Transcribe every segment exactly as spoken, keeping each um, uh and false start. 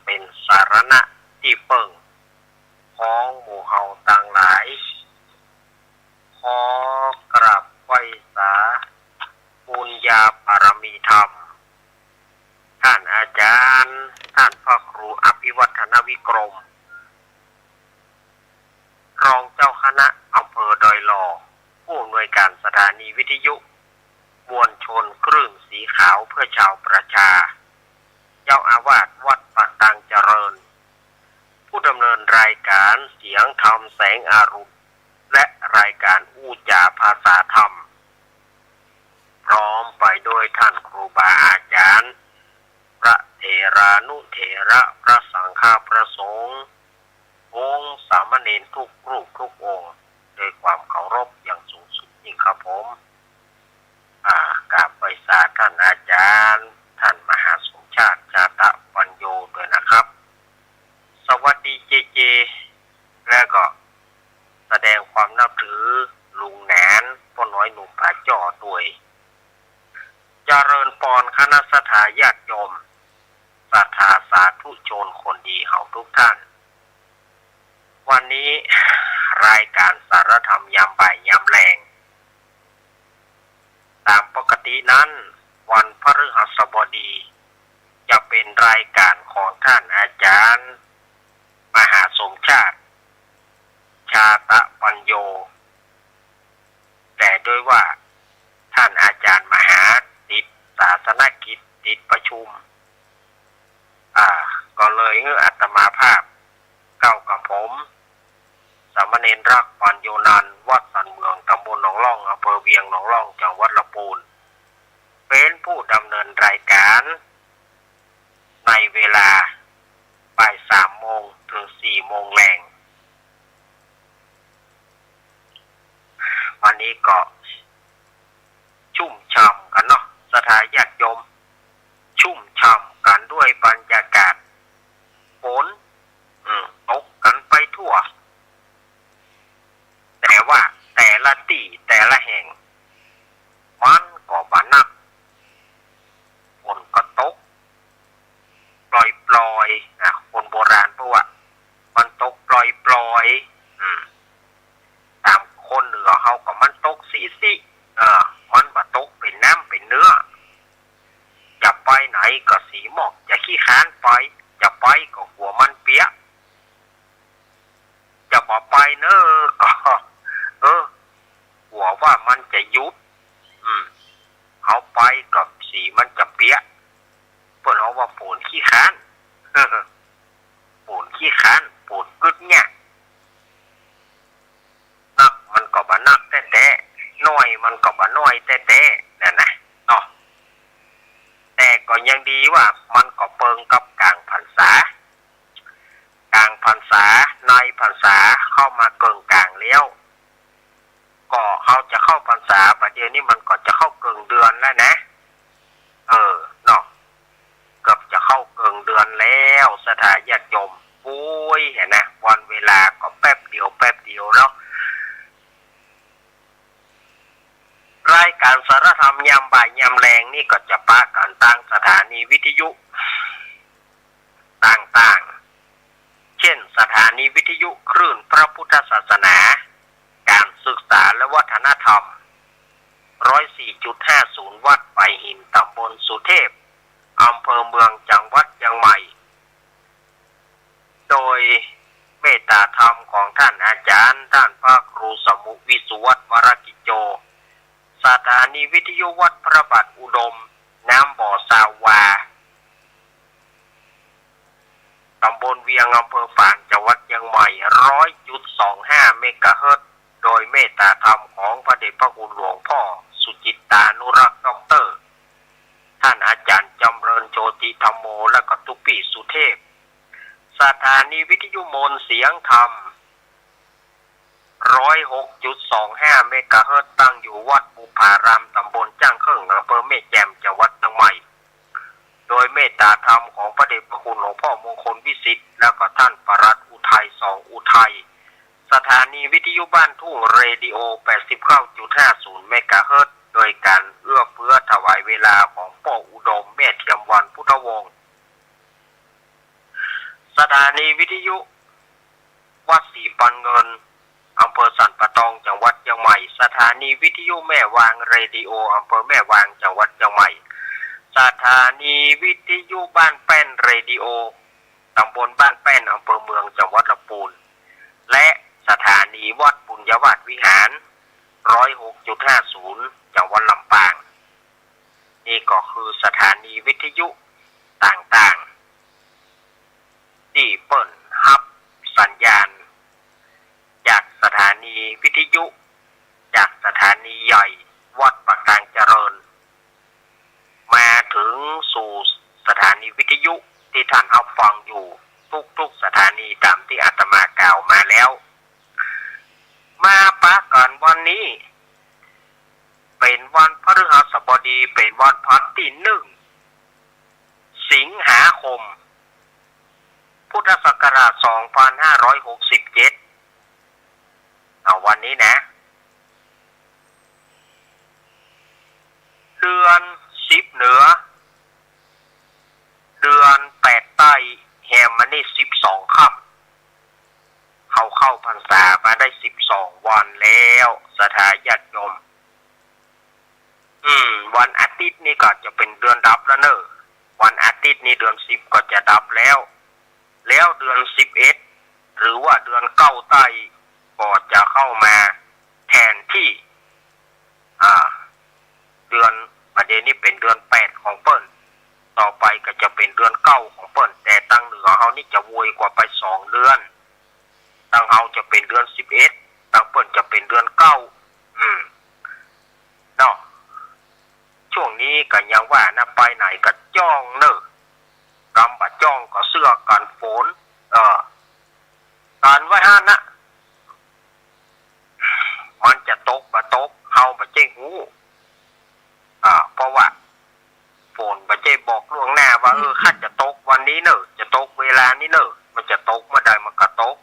เป๋นสรณะตี้เปิ้งของหมู่เฮาตังหลาย ขอกราบไหว้สาบุญญาบารมีธรรม ท่านอาจารย์ ท่านพระครูอภิวัฒนวิกรม รองเจ้าคณะอำเภอดอยหล่อ ผู้อำนวยการสถานีวิทยุมวลชนคลื่นสีขาวเพื่อชาวประชา เจ้าอาวาสวัดป่าตังเจริญ ผู้ดำเนินรายการเสียงธรรมแสงอรุณ และรายการอู้จ๋าภาษาธรรม พร้อมไปด้วยท่านครูบาอาจารย์ พระเถรานุเถระ พระสังฆา พระสงฆ์ องค์สามเณรทุกรูปทุกองค์ ด้วยความเคารพอย่างสูงสุดยิ่งครับผม อ่า กราบไหว้สาท่านอาจารย์ ท่านมหาสมชาติ ชาตะปัญโญด้วยนะครับ สวัสดีเจเจ และก็แสดงความนับถือลุงแหนน ป้อน้อยหนุ่มผาจ้อด้วย เจริญปอนคณะศรัทธาญาติโยม ศรัทธาสาธุชนคนดีเฮาทุกท่าน วันนี้รายการสารธรรมยามบ่ายยามแลง ตามปกตินั้น วันพฤหัสบดี จะเป๋นรายการของท่านอาจารย์ มหาสมชาติ ชาตะปัญโญ แต่ด้วยว่าท่านอาจารย์มหาติดศาสนกิจ ติดประชุม อ่า ก็เลยหื้ออาตมาภาพ เก้ากับผม สามเณรรัก ปัญโญนันท์ วัดสันเมือง ตำบลหนองล่อง อำเภอเวียงหนองล่อง จังหวัดลำปูน เป๋นผู้ดำเนินรายการ ในเวลาบ่ายสามโมงเถิงสี่โมงแลง วันนี้ก็ชุ่มฉ่ำกั๋นเนาะ ศรัทธาญาติโยม ชุ่มฉ่ำกั๋นด้วยบรรยากาศฝน อืม ตกกั๋นไปทั่ว แต่ว่าแต่ละตี้แต่ละแห่ง มันก็บ่หนัก ฝนก็ตกปล่อยๆ นะ คนโบราณเปิ้นว่า มันตกปล่อยๆ อืม ตามคนเหนือเฮาก็มันตกซี้ๆ เออ มันบ่ตกเป๋นน้ำเป๋นเนื้อ จะไปไหนก็สีหมอก จะขี้คร้านไป จะไปก็กั๋วมันเปียก จะบ่ไปเน่อ ก็ เออ กั๋วว่ามันจะหยุด อืม เฮาไปก็สีมันจะเปียก เปิ้นฮ้องว่าฝนขี้คร้าน ฝนขี้คร้าน ฝนกึ๊ดเยียะ นักมันก็บ่นักแต๊ๆ น้อยมันก็บ่น้อยแต๊ๆ นั่นน่ะ เนาะ แต่ก็ยังดีว่ามันก็เปิงกับก๋างพรรษา ก๋างพรรษา ในพรรษาเข้ามาเกิ่งก๋างแล้ว ก็เฮาจะเข้าพรรษา บัดเดี๋ยวนี้มันก็จะเข้าเกิ่งเดือนแล้วนะ เออ เนาะ เกือบจะเข้าเกิ่งเดือนแล้ว ศรัทธาญาติโยม โอ้ย หั้นนะ วันเวลาก็แป๊บเดียว แป๊บเดียวเนาะ รายการสารธรรมยามบ่ายยามแลงนี่ก็จะปะกั๋นตางสถานีวิทยุต่างๆ เช่น สถานีวิทยุคลื่นพระพุทธศาสนา ก๋านศึกษาและวัฒนธรรม ร้อยสี่จุดห้าศูนย์ วัดปายหิน ตำบลสุเทพ อำเภอเมือง จังหวัดเจียงใหม่ โดยเมตตาธรรมของท่านอาจารย์ ท่านพระครูสมุห์ วิสุวัฒน์ วรกิจโจ สถานีวิทยุวัดพระบาทอุดม น้ำบ่อซาววา ตำบลเวียง อำเภอฝาง จังหวัดเจียงใหม่ ร้อยจุดสองห้า เมกะเฮิรตซ์ โดยเมตตาธรรมของพระเดชพระคุณหลวงพ่อสุจิตตานุรักษ์ ด็อกเตอร์ ท่านอาจารย์จำเริญ โชติธัมโม และก็ตุ๊ปี้สุเทพ สถานีวิทยุมนต์เสียงธรรม ร้อยหกจุดสองห้า เมกะเฮิรตซ์ ตั้งอยู่วัดบุพพาราม ตำบลจ้างเคิ่ง อำเภอแม่แจ่ม จังหวัดเจียงใหม่ โดยเมตตาธรรมของพระเดชพระคุณหลวงพ่อมงคลวิสิทธิ์ และก็ท่านปลัดอุทัย สองอุทัย สถานีวิทยุบ้านทุ่ง เรดิโอ แปดสิบเก้าจุดห้าศูนย์ เมกะเฮิรตซ์ โดยก๋านเอื้อเฟื้อถวายเวลาของป้ออุดม แม่เทียมวรรณ พุทธวงศ์ สถานีวิทยุวัดศรีปันเงิน อำเภอสันป่าตอง จังหวัดเจียงใหม่ สถานีวิทยุแม่วางเรดิโอ อำเภอแม่วาง จังหวัดเจียงใหม่ สถานีวิทยุบ้านแป้นเรดิโอ ตำบลบ้านแป้น อำเภอเมือง จังหวัดลำพูน และสถานีวัดปุญญาวาสวิหาร ร้อยหกจุดห้าศูนย์ จังหวัดลำปาง นี่ก็คือสถานีวิทยุต่างๆ ตี้เปิ้นฮับสัญญาณ จากสถานีวิทยุ จากสถานีใหญ่วัดปากทางเจริญ มาถึงสู่สถานีวิทยุตี้ท่านฮับฟังอยู่ทุกๆ สถานีต๋ามตี้อาตมากล่าวมาแล้ว มาปะกั๋นวันนี้ เป๋นวันพฤหัสบดี เป๋นวันพฤหัสตี้หนึ่ง สิงหาคม พุทธศักราช สองพันห้าร้อยหกสิบเจ็ด เอาวันนี้นะ เดือนสิบเหนือ เดือนแปดใต้ แฮมมานี่สิบสองค่ำ เฮาเข้าพรรษามาได้สิบสองวันแล้ว ศรัทธาญาติโยม อืม วันอาทิตย์นี่ก็จะเป๋นเดือนดับแล้วเน่อ วันอาทิตย์นี่เดือนสิบก็จะดับแล้ว แล้วเดือนสิบเอ็ด หรือว่าเดือนเก้าใต้ ก็จะเข้ามาแทนที่ อ่า เดือน บ่าเดี่ยวนี้เป๋นเดือนแปดของเปิ้น ต่อไปก็จะเป๋นเดือนเก้าของเปิ้น แต่ตังเหนือเฮานี่จะโวยกว่าไปสองเดือน ตังเฮาจะเป๋นเดือนสิบเอ็ด ตังเปิ้นจะเป๋นเดือนเก้า อืม เนาะ ช่วงนี้ก็ยังว่านะ ไปไหนก็จ้องเน่อ กำบ่าจ้องก็เสื้อกันฝน เออ กันไว้หั้นนะ มันจะตกบ่ตก เฮาบ่ใจ้ฮู้ อ่า เพราะว่าฝนบ่ใจ้บอกล่วงหน้าว่า เออ คันจะตกวันนี้เน่อ จะตกเวลานี้เน่อ มันจะตกเมื่อใดมันก็ตก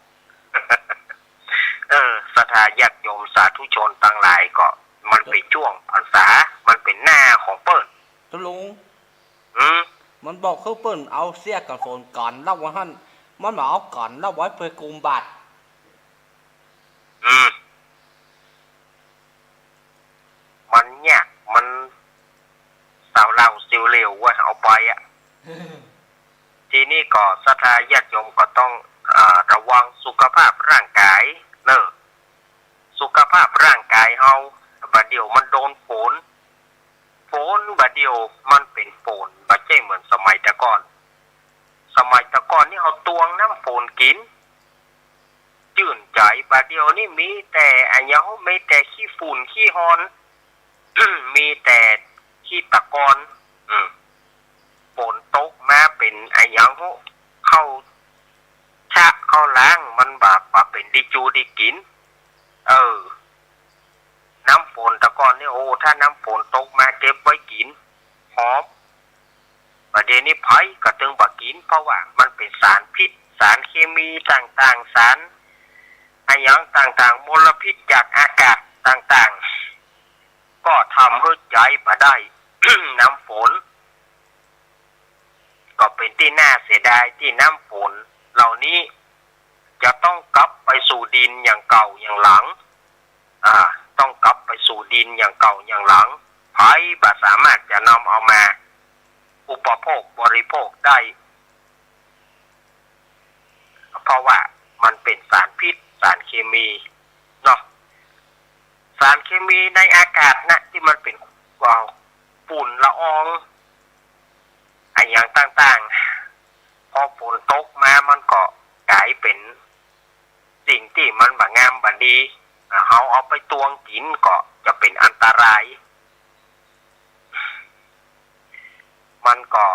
เออ ศรัทธาญาติโยมสาธุชนตังหลายก็ มันเป๋นจ้วงพรรษา มันเป๋นหน้าของเปิ้น เจ้าลุง อืม มันบอกคือเปิ้นเอาเสื้อกันฝนกันแล้วว่าหั้น มันบ่เอากันแล้วไว้ไปกุมบาตร อืม มันเนี่ย มันสาวเหล่าสิวเหลวเว้ย เอาไปอะ ทีนี้ก็ศรัทธาญาติโยมก็ต้อง อ่า ระวังสุขภาพร่างกายเน่อ สุขภาพร่างกายเฮา บ่าเดี่ยวมันโดนฝน ฝนบ่าเดี่ยวมันเป๋นฝน บ่ใจ้เหมือนสมัยแต่ก่อน สมัยแต่ก่อนนี่เฮาตวงน้ำฝนกิ๋น จื้นใจ๋ บ่าเดี่ยวนี่มีแต่อะหยัง มีแต่ขี้ฝุ่นขี้ฮอน มีแต่ขี้ตะกอน อืม ฝนตกมาเป๋นอะหยัง เข้าชะเข้าล้าง มันบ่า บ่าเป๋นดีจูดีกิ๋น เออ น้ำฝนแต่ก่อนนี่ โอ้ ถ้าน้ำฝนตกมาเก็บไว้กิ๋น หอม บ่าเดี่ยวนี้ใผก็ตึงบ่กิ๋น เพราะว่ามันเป๋นสารพิษ สารเคมีต่างๆ สารอะหยังต่างๆ มลพิษจากอากาศต่างๆ ก็ทำหื้อใจ๊บ่ได้ น้ำฝน ก็เป๋นตี้น่าเสียดายตี้น้ำฝนเหล่านี้จะต้องกลับไปสู่ดินอย่างเก่าอย่างหลัง อ่า ต้องกลับไปสู่ดินอย่างเก่าอย่างหลัง ใผบ่สามารถจะนำเอามาอุปโภคบริโภคได้ เพราะว่ามันเป๋นสารพิษ สารเคมี เนาะ สารเคมีในอากาศนะ ตี้มันเป๋น อ่า ฝุ่นละออง อะหยังต่างๆ พอฝนตกมามันก็ก๋ายเป๋นสิ่งตี้มันบ่งามบ่ดี อ่า เฮาเอาไปตวงกิ๋นก็จะเป๋นอันตราย มันก็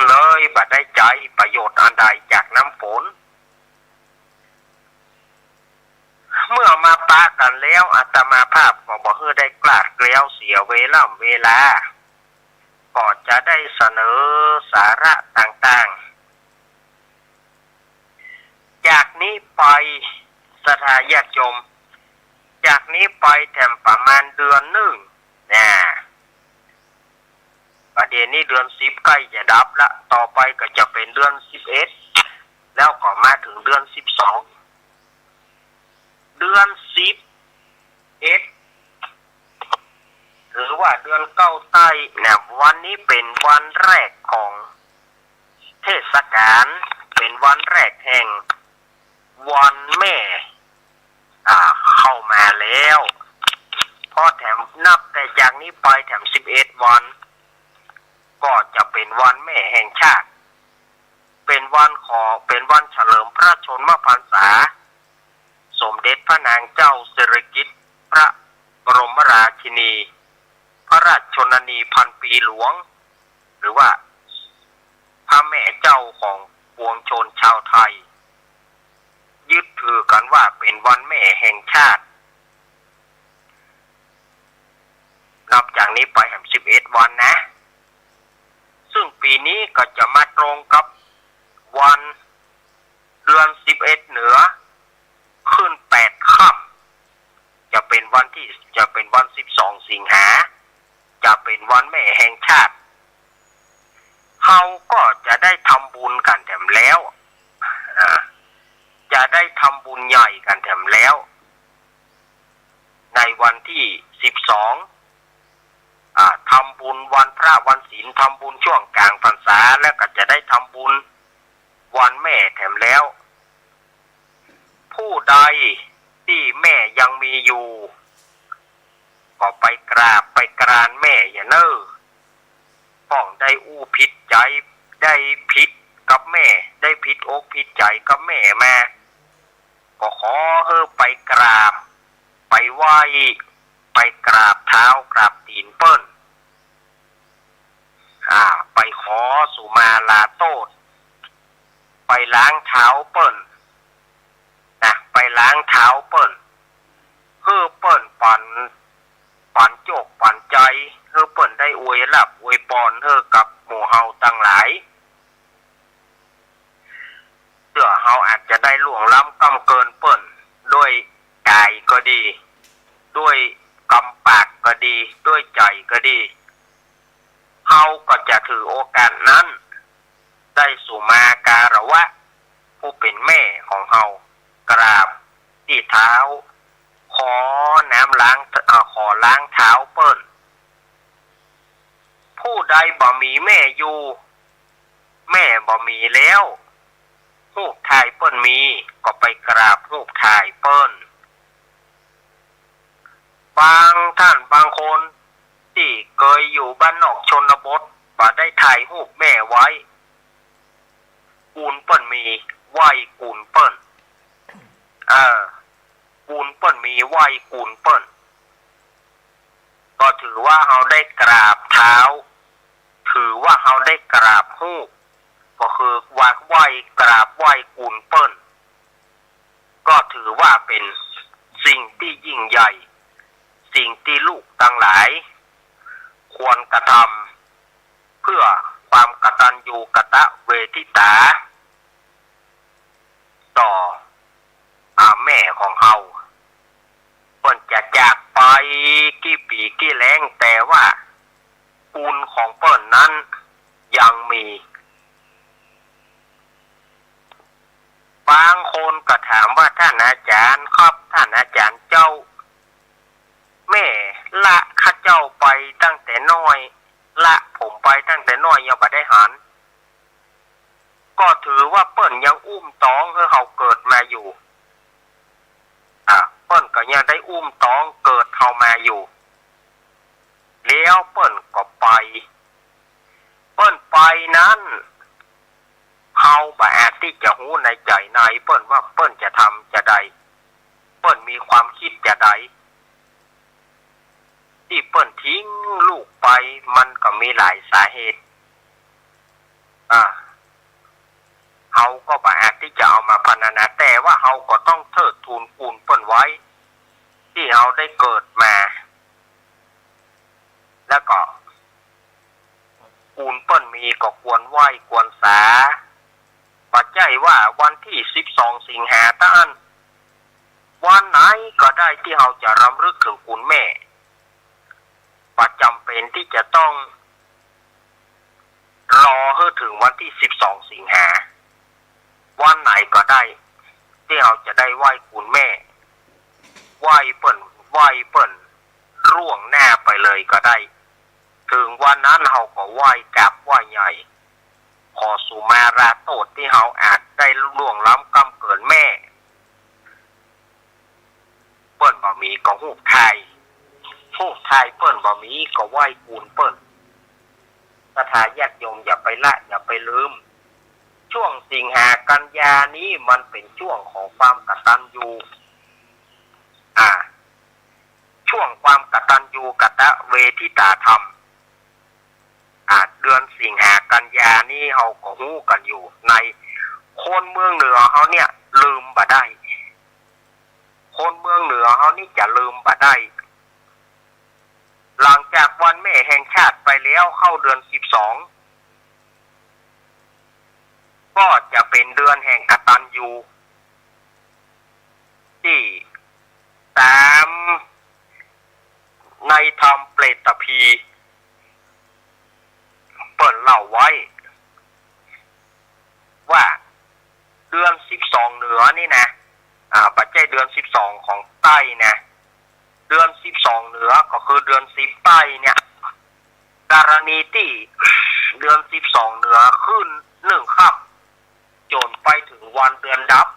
เลยบ่ได้ใจ๊ประโยชน์อันใดจากน้ำฝน เมื่อมาปะกั๋นแล้ว อาตมาภาพก็บ่หื้อได้กลาดเกลี้ยวเสียเวล่ำเวลา ก็จะได้เสนอสาระต่างๆ จากนี้ไป ศรัทธาญาติโยม จากนี้ไปแถมประมาณเดือนนึ่ง นะ บ่าเดี่ยวนี้เดือนสิบใก้จะดับละ ต่อไปก็จะเป๋นเดือนสิบเอ็ด แล้ว มาเถิงเดือนสิบสอง เดือนสิบเอ็ด ถือว่าเดือนเก๊าใต้นะ วันนี้เป๋นวันแรกของเทศกาล เป๋นวันแรกแห่งวันแม่ อ่า เข้ามาแล้ว เพราะแถมนับแต่จากนี้ไปแถมสิบเอ็ดวัน ก็จะเป๋นวันแม่แห่งชาติ เป๋นวันขอ เป๋นวันเฉลิมพระชนมพรรษา สมเด็จพระนางเจ้าสิริกิติ์ พระบรมราชินี พระราชชนนีพันปีหลวง หรือว่าพระแม่เจ้าของปวงชนชาวไทย ยึดถือกั๋นว่าเป๋นวันแม่แห่งชาติ นับจากนี้ไปแหมสิบเอ็ดวันนะ ซึ่งปี๋นี้ก็จะมาตรงกับวันเดือนสิบเอ็ดเหนือ ขึ้นแปดค่ำ จะเป๋นวันที่ จะเป๋นวันสิบสองสิงหา จะเป๋นวันแม่แห่งชาติ เฮาก็จะได้ทำบุญกั๋นแถมแล้ว อ่า จะได้ทำบุญใหญ่กั๋นแถมแล้ว ในวันที่สิบสอง อ่า ทำบุญวันพระวันศีล ทำบุญช่วงกลางพรรษา แล้วก็จะได้ทำบุญวันแม่แถมแล้ว ผู้ใดตี้แม่ยังมีอยู่ ก็ไปกราบไปกรานแม่อย่าเน่อ ป้องได้อู้ผิดใจ๋ ได้ผิดกับแม่ ได้ผิดอกผิดใจ๋กับแม่มา ก็ขอหื้อไปกราบ ไปไหว้ ไปกราบเท้ากราบตี๋นเปิ้น อ่า ไปขอสุมาลาโต้ษ ไปล้างเท้าเปิ้น นะ ไปล้างเท้าเปิ้น หื้อเปิ้นปั๋น ปั๋นโจคปั๋นใจ๋ หื้อเปิ้นได้อวยลาภอวยปอนหื้อกับหมู่เฮาตังหลาย เตื้อเฮาอาจจะได้ล่วงล้ำก้ำเกินเปิ้น ด้วยก๋ายก็ดี ด้วยกำปากก็ดี ด้วยใจ๋ก็ดี เฮาก็จะถือโอกาสนั้น ได้สุมาคารวะ ผู้เป๋นแม่ของเฮา กราบตี้เท้า ขอน้ำล้าง เอ่อ ขอล้างเท้าเปิ้น ผู้ใดบ่มีแม่อยู่ แม่บ่มีแล้ว ฮูปถ่ายเปิ้นมี ก็ไปกราบฮูปถ่ายเปิ้น บางท่านบางคนตี้เกยอยู่บ้านนอกชนบท บ่ได้ถ่ายฮูปแม่ไว้ กูลเปิ้นมี ไหว้กูลเปิ้น เออ กูลเปิ้นมี ไหว้กูลเปิ้น ก็ถือว่าเฮาได้กราบเท้า ถือว่าเฮาได้กราบฮูป ก็คือว่าไหว้ กราบไหว้กูลเปิ้น ก็ถือว่าเป๋นสิ่งตี้ยิ่งใหญ่ สิ่งตี้ลูกตังหลาย ควรกระทำ เพื่อความกตัญญูกตเวทิตา ต่อ อ่า แม่ของเฮา เปิ้นจะจากไปกี่ปี๋กี่แล้ง แต่ว่าบุญของเปิ้นนั้นยังมี บางคนก็ถามว่า ท่านอาจ๋ารย์ครับ ท่านอาจ๋ารย์เจ้า แม่ละข้าเจ้าไปตั้งแต่น้อย ละผมไปตั้งแต่น้อยยังบ่ได้หัน ก็ถือว่าเปิ้นยังอุ้มต๊องหื้อเฮาเกิดมาอยู่ อ่ะ เปิ้นก็ยังได้อุ้มต๊องเกิดเฮามาอยู่ แล้วเปิ้นก็ไป เปิ้นไปนั้น เฮาบ่อาจตี้จะฮู้ในใจ๋ในเปิ้นว่าเปิ้นจะทำจาใด เปิ้นมีความกึ๊ดจาใด ตี้เปิ้นทิ้งลูกไป มันก็มีหลายสาเหตุ อ่า เฮาก็บ่อาจตี้จะเอามาพรรณนา แต่ว่าเฮาก็ต้องเทิดทูนคุณเปิ้นไว้ ตี้เฮาได้เกิดมา แล้วก็ คุณเปิ้นมีก็ควรไหว้ควรสา บ่ใจ้ว่าวันตี้สิบสองสิงหาเต้าอั้น วันไหนก็ได้ตี้เฮาจะรำลึกเถิงคุณแม่ บ่จ๋ำเป๋นตี้จะต้อง รอหื้อเถิงวันตี้สิบสองสิงหา วันไหนก็ได้ ตี้เฮาจะได้ไหว้คุณแม่ ไหว้เปิ้น ไหว้เปิ้นล่วงหน้าไปเลยก็ได้ เถิงวันนั้นเฮาก็ไหว้กราบไหว้ใหญ่ ขอสุมาลาโต้ษตี้เฮาอาจได้ล่วงล้ำก้ำเกินแม่ เปิ้นบ่มีก็ฮูปถ่าย ฮูปถ่ายเปิ้นบ่มีก็ไหว้คุณเปิ้น ศรัทธาญาติโยมอย่าไปละ อย่าไปลืม ช่วงสิงหากันยานี้มันเป๋นช่วงของความกตัญญู อ่า ช่วงความกตัญญูกตเวทิตาธรรม อ่า เดือนสิงหากันยานี้เฮาก็ฮู้กั๋นอยู่ ในคนเมืองเหนือเฮาเนี่ยลืมบ่ได้ คนเมืองเหนือเฮานี่จะลืมบ่ได้ หลังจากวันแม่แห่งชาติไปแล้ว เข้าเดือนสิบสอง ก็จะเป๋นเดือนแห่งกตัญญู ตี้ต๋ามในธรรมเปรตภีร์ เปิ้นเล่าไว้ ว่าเดือนสิบสองเหนือนี่นะ อ่า บ่ใจ้เดือนสิบสองของใต้นะ เดือนสิบสองเหนือก็คือเดือนสิบใต้เนี่ย กรณีตี้เดือนสิบสองเหนือขึ้นหนึ่งค่ำ จ๋นไปเถิงวันเดือนดับ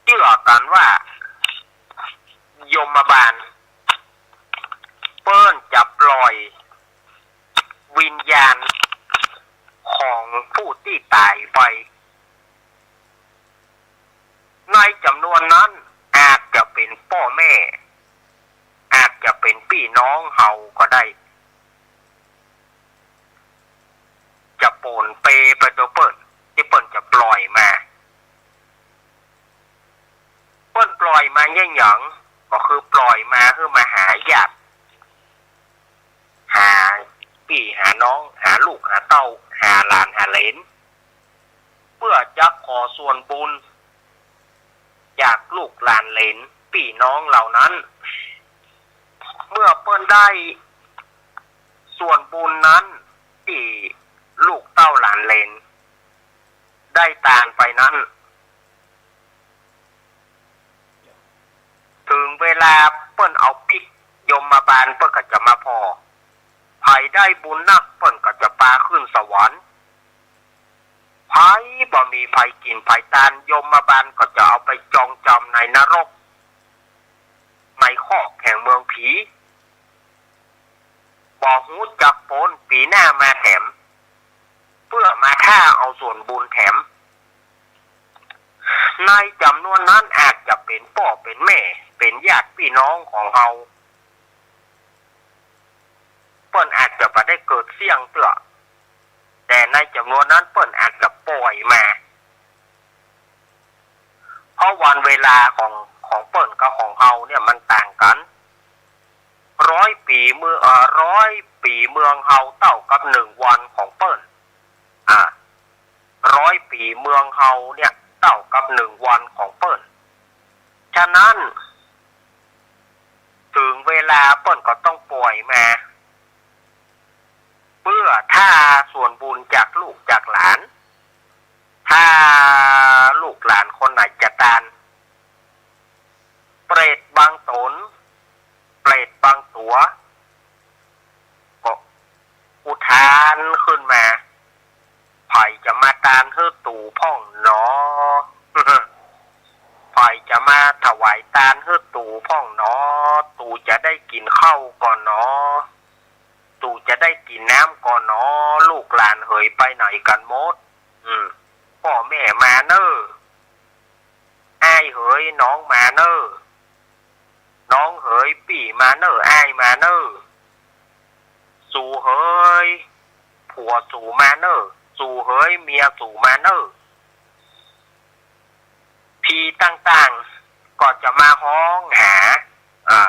เจื้อกั๋นว่า ยมบาล เปิ้นจะปล่อยวิญญาณของผู้ตี้ต๋ายไป ในจ๋ำนวนนั้นอาจจะเป๋นป้อแม่ อาจจะเป๋นปี้น้องเฮาก็ได้ จะโป๋นเปไปตวยเปิ้น ตี้เปิ้นจะปล่อยมา เปิ้นปล่อยมาเยียะหยัง ก็คือปล่อยมาหื้อมาหาญาติ หาปี้หาน้อง หาลูกหาเต้า หาหลานหาเหลน เปื้อจะขอส่วนบุญจากลูกหลานเหลนปี้น้องเหล่านั้น เมื่อเปิ้นได้ส่วนบุญนั้นตี้ลูกเต้าหลานเหลนได้ตานไปนั้น เถิงเวลาเปิ้นเอาปิ๊ก ยมบาลเปิ้นก็จะมาผ่อ ใผได้บุญนักเปิ้นก็จะปาขึ้นสวรรค์ ใผบ่มีใผกิ๋นใผตาน ยมบาลก็จะเอาไปจองจำในนรก ในคอกแห่งเมืองผี บ่ฮู้จักป๊น ปี๋หน้ามาแถม เปื้อมาถ้าเอาส่วนบุญแถม ในจ๋ำนวนนั้นอาจจะเป๋นป้อเป๋นแม่ เป๋นญาติปี้น้องของเฮา เปิ้นอาจจะบ่ได้เกิดเสี้ยงเตื้อ แต่ในจ๋ำนวนนั้นเปิ้นอาจจะปล่อยมา เพราะวันเวลาของ ของเปิ้นกับของเฮาเนี่ยมันต่างกั๋น ร้อยปี๋เมือง เอ่อ ร้อยปี๋เมืองเฮาเต้ากับหนึ่งวันของเปิ้น อ่า ร้อยปี๋เมืองเฮาเนี่ยเต้ากับหนึ่งวันของเปิ้น ฉะนั้น เถิงเวลาเปิ้นก็ต้องปล่อยมา เปื้อถ้าส่วนบุญจากลูกจากหลาน ถ้าลูกหลานคนไหนจะตาน เปรตบางต๋น เปรตบางตั๋ว ก็อุทานขึ้นมา ใผจะมาตานหื้อตู่พ่องหนอ ใผจะมาถวายตานหื้อตู่พ่องหนอ ตู่จะได้กิ๋นข้าวก่อหนอ ตู่จะได้กิ๋นน้ำก่อหนอ ลูกหลานเหยไปไหนกั๋นหมด อืม ป้อแม่มาเน่อ อ้ายเหยน้องมาเน่อ น้องเหยปี้มาเน่อ อ้ายมาเน่อ สูเหยผัวสูมาเน่อ สูเหยเมียสูมาเน่อ ผีต่างๆ ก็จะมาฮ้องหา อ่า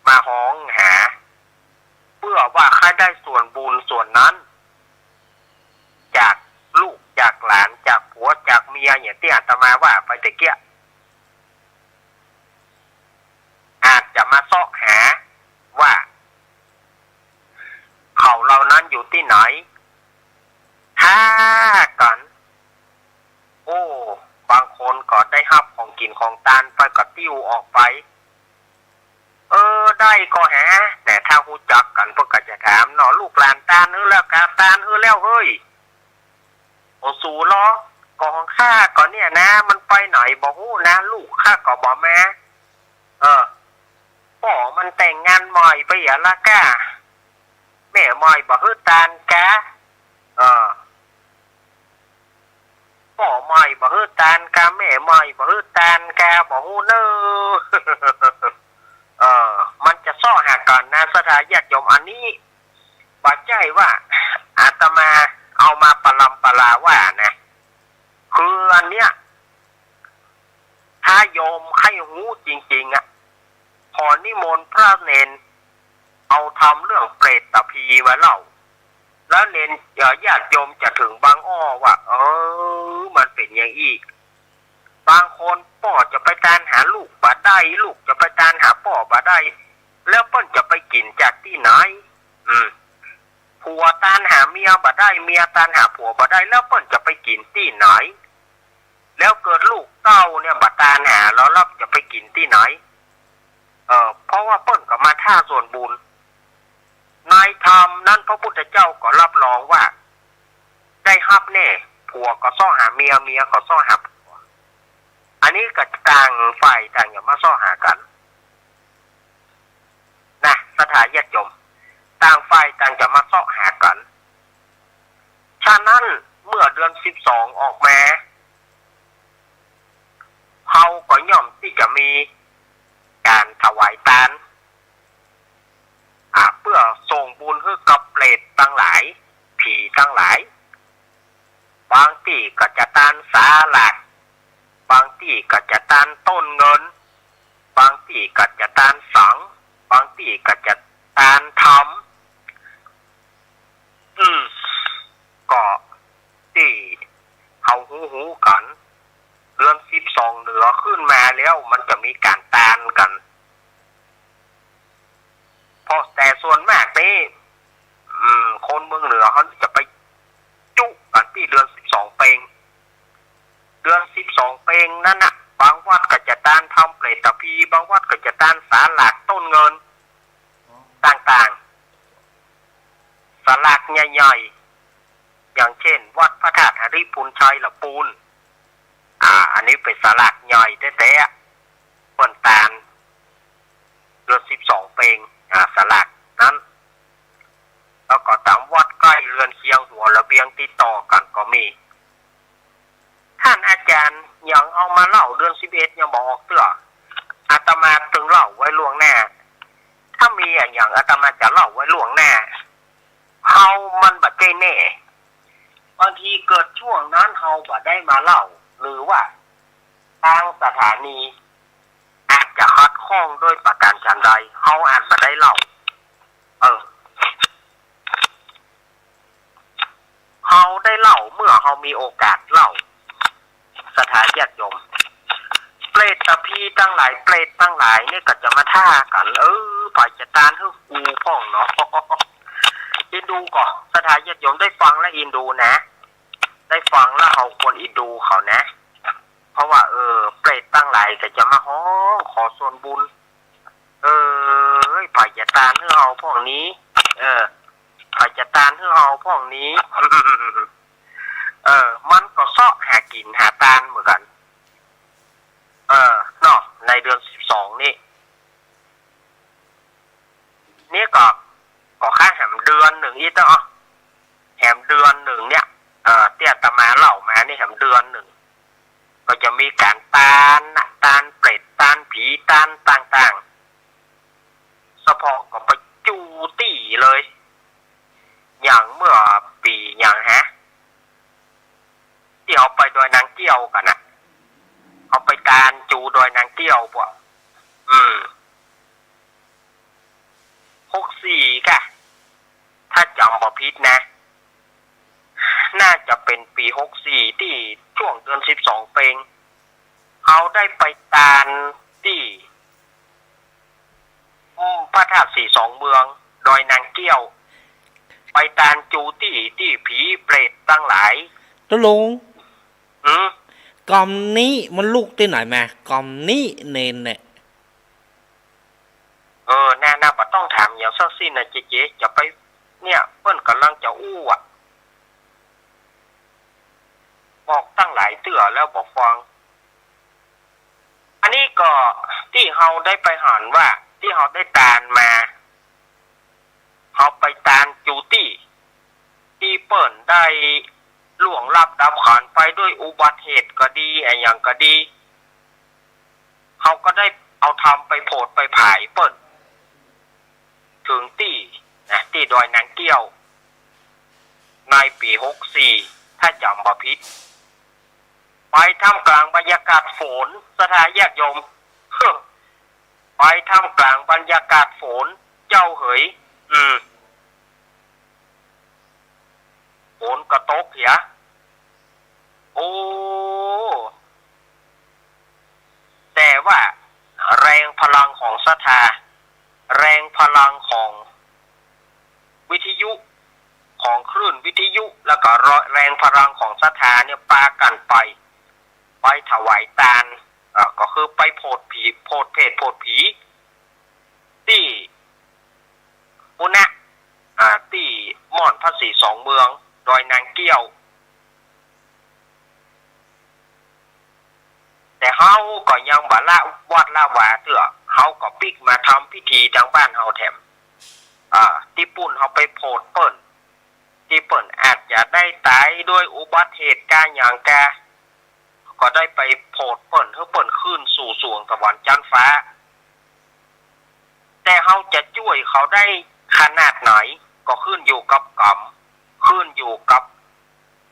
มาฮ้องหา เปื้อว่าใค่ได้ส่วนบุญส่วนนั้น จากลูกจากหลาน จากผัวจากเมีย อย่างตี้อาตมาว่าไปตะเกียะ อาจจะมาเซาะหาว่า เขาเหล่านั้นอยู่ตี้ไหน ถ้ากั๋น กิ๋นของตานไปก็ติ้วออกไป เออ ได้ก่อแห แหม ถ้าฮู้จักกั๋นเปิ้นก็จะถามเนาะ ลูกหลานตานหื้อแล้วกา ตานหื้อแล้วเฮ้ย โอ้ สูลอ ก่อของข้าก่อเนี่ยนะ มันไปไหนบ่ฮู้นะ ลูกข้าก็บ่มา เออ ป้อมันแต่งงานใหม่ไปเหียละก้า แม่ใหม่บ่หื้อตานกา เออ ป้อใหม่บ่หื้อตานกา แม่ใหม่บ่หื้อตานกา บ่ฮู้เน่อ เออ มันจะเซาะหากั๋นนะ ศรัทธาญาติโยม อันนี้บ่ใจ้ว่าอาตมาเอามาประลำประลาว่านะ คืออันเนี้ย ถ้าโยมใค่ฮู้จริงๆ อะ ขอนิมนต์พระเณรเอาธรรมเรื่องเปรตพีมาเล่า แล้วเณร เอ่อ ญาติโยมจะเถิงบังอ้อว่า เออ มันเป๋นอย่างอี้ บางคนป้อจะไปตานหาลูกบ่ได้ ลูกจะไปตานหาป้อบ่ได้ แล้วเปิ้นจะไปกิ๋นจากตี้ไหน อืม ผัวตานหาเมียบ่ได้ เมียตานหาผัวบ่ได้ แล้วเปิ้นจะไปกิ๋นตี้ไหน แล้วเกิดลูกเต้าเนี่ยบ่ตานหา แล้ว แล้วจะไปกิ๋นตี้ไหน เออ เพราะว่าเปิ้นก็มาถ้าส่วนบุญ ในธรรมนั้นพระพุทธเจ้าก็รับรองว่า ได้ฮับแน่ ผัวก็เซาะหาเมีย เมียก็เซาะหาผัว อันนี้ก็ต่างฝ่ายต่างจะมาเซาะหากั๋น นะ ศรัทธาญาติโยม ต่างฝ่ายต่างจะมาเซาะหากั๋น ฉะนั้นเมื่อเดือนสิบสองออกมา เฮาก็ย่อมตี้จะมีก๋านถวายตาน อ่า เปื้อส่งบุญหื้อกับเปรตตังหลาย ผีตังหลาย บางตี้ก็จะตานสาหลาก บางตี้ก็จะตานต้นเงิน บางตี้ก็จะตานสัง บางตี้ก็จะตานธรรม อืม ก็ตี้เฮาฮู้ๆ กั๋น เดือนสิบสองเหนือขึ้นมาแล้ว มันจะมีก๋านตานกั๋น เพราะแต่ส่วนมากนี่ อืม คนเมืองเหนือเขาจะไปจุกั๋นตี้เดือนสิบสองเป็ง เดือนสิบสองเป็งนั้นน่ะ บางวัดก็จะตานธรรมเปรตพี บางวัดก็จะตานสาหลากต้นเงิน ต่างๆ สาหลากใหญ่ๆ อย่างเช่น วัดพระธาตุหริภุญชัยละปูน อ่า อันนี้เป๋นสาหลากใหญ่แต๊ๆ เปิ้นตาน เดือนสิบสองเป็ง อ่า สาหลากนั้น แล้วก็ต๋ามวัดใก้เฮือนเคียงหัวระเบียงติดต่อกั๋นก็มี ต้านอาจ๋ารย์ยังเอามาเล่าเดือนสิบเอ็ดยังบ่ออกเตื้อ อาตมาตึงเล่าไว้ล่วงหน้า ถ้ามีอะหยังอาตมาจะเล่าไว้ล่วงหน้า เฮามันบ่ใจ้แน่ บางทีเกิดช่วงนั้นเฮาบ่ได้มาเล่า หรือว่าตางสถานีอาจจะขัดข้องด้วยประก๋านฉันใด เฮาอาจบ่ได้เล่า เออ เฮาได้เล่าเมื่อเฮามีโอกาสเล่า ศรัทธาญาติโยม เปรตพีตังหลาย เปรตตังหลายเนี่ยก็จะมาถ้ากั๋น เออ ใผจะตานหื้อกูพ่องเนาะ เอ็นดูก่อ ศรัทธาญาติโยมได้ฟังแล้วเอ็นดูนะ ได้ฟังแล้วเฮาควรเอ็นดูเขานะ เพราะว่า เออ เปรตตังหลายก็จะมาฮ้องขอส่วนบุญ เออ ใผจะตานหื้อเฮาพ่องนี้ เออ ใผจะตานหื้อเฮาพ่องนี้ เออ มันก็เซาะหากิ๋นหาตานเหมือนกั๋น เออ เนาะ ในเดือนสิบสองนี่ นี่ก็ ก็คล้ายแหมเดือนนึ่งอี้เต๊อะ แหมเดือนนึ่งเนี่ย เอ่อ ตี้อาตมาเล่ามานี่แหมเดือนนึ่ง ก็จะมีก๋านตานนะ ตานเปรต ตานผี ตานต่างๆ เฉพาะก็ไปจู้ตี้เลย อย่างเมื่อปี๋อย่างฮะ ตี้เฮาไปดอยนางแก้วกั๋นนะ เฮาไปตานจูดอยนางแก้วปะ อืม หกสี่ก่ะ ถ้าจ๋ำบ่ผิดนะ น่าจะเป๋นปี๋หกสี่ ตี้ช่วงเดือนสิบสองเป็ง เฮาได้ไปตานตี้ อืม พระธาตุสีสองเมือง ดอยนางแก้ว ไปตานจูตี้ ตี้ผีเปรตตังหลาย ตกลง อืม ก กำนี้มันลุกตี้ไหนมา กำนี้เณรเนี่ย เออ น่า น่าบ่ต้องถามหยังสักสิ้นนะเจ๊ๆ จะไป เนี่ย เปิ้นก่ำลังจะอู้อะ บอกตั้งหลายเตื้อแล้วบ่ฟัง อันนี้ก็ตี้เฮาได้ไปหันว่า ตี้เฮาได้ตานมา เฮาไปตานจูตี้ ตี้เปิ้นได้ล่วงลับดับขันไปด้วยอุบัติเหตุก็ดี อะหยังก็ดี เฮาก็ได้เอาธรรมไปโผดไปผายเปิ้น เถิงตี้นะ ตี้ดอยนางเกี้ยว ในปี๋หกสี่ ถ้าจ๋ำบ่ผิด ไปท่ามกลางบรรยากาศฝน ศรัทธาญาติโยม ไปท่ามกลางบรรยากาศฝน เจ้าเหย อืม ฝนก็ตกเหีย โอ้ แต่ว่าแรงพลังของศรัทธา แรงพลังของวิทยุ ของคลื่นวิทยุ แล้วก็แรงพลังของศรัทธาเนี่ยปากั๋นไป ไปถวายตาน อ่า ก็คือไปโผดผี โผดเปรตโผดผี ตี้ปุณณะ อ่า ตี้ม่อนพระศรีสองเมือง ดอยนางเกี้ยว แต่เฮาก็ยังบ่ละวัดละวาเตื้อ เฮาก็ปิ๊กมาทำพิธีตางบ้านเฮาแถม อ่า ตี้ปุ้นเฮาไปโผดเปิ้น ตี้เปิ้นอาจจะได้ต๋ายด้วยอุบัติเหตุกาหยังกา ก็ได้ไปโผดเปิ้น หื้อเปิ้นขึ้นสู่สวงสวรรค์จั๊นฟ้า แต่เฮาจะจ้วยเขาได้ขนาดไหน ก็ขึ้นอยู่กับก๋ำ ขึ้นอยู่กับ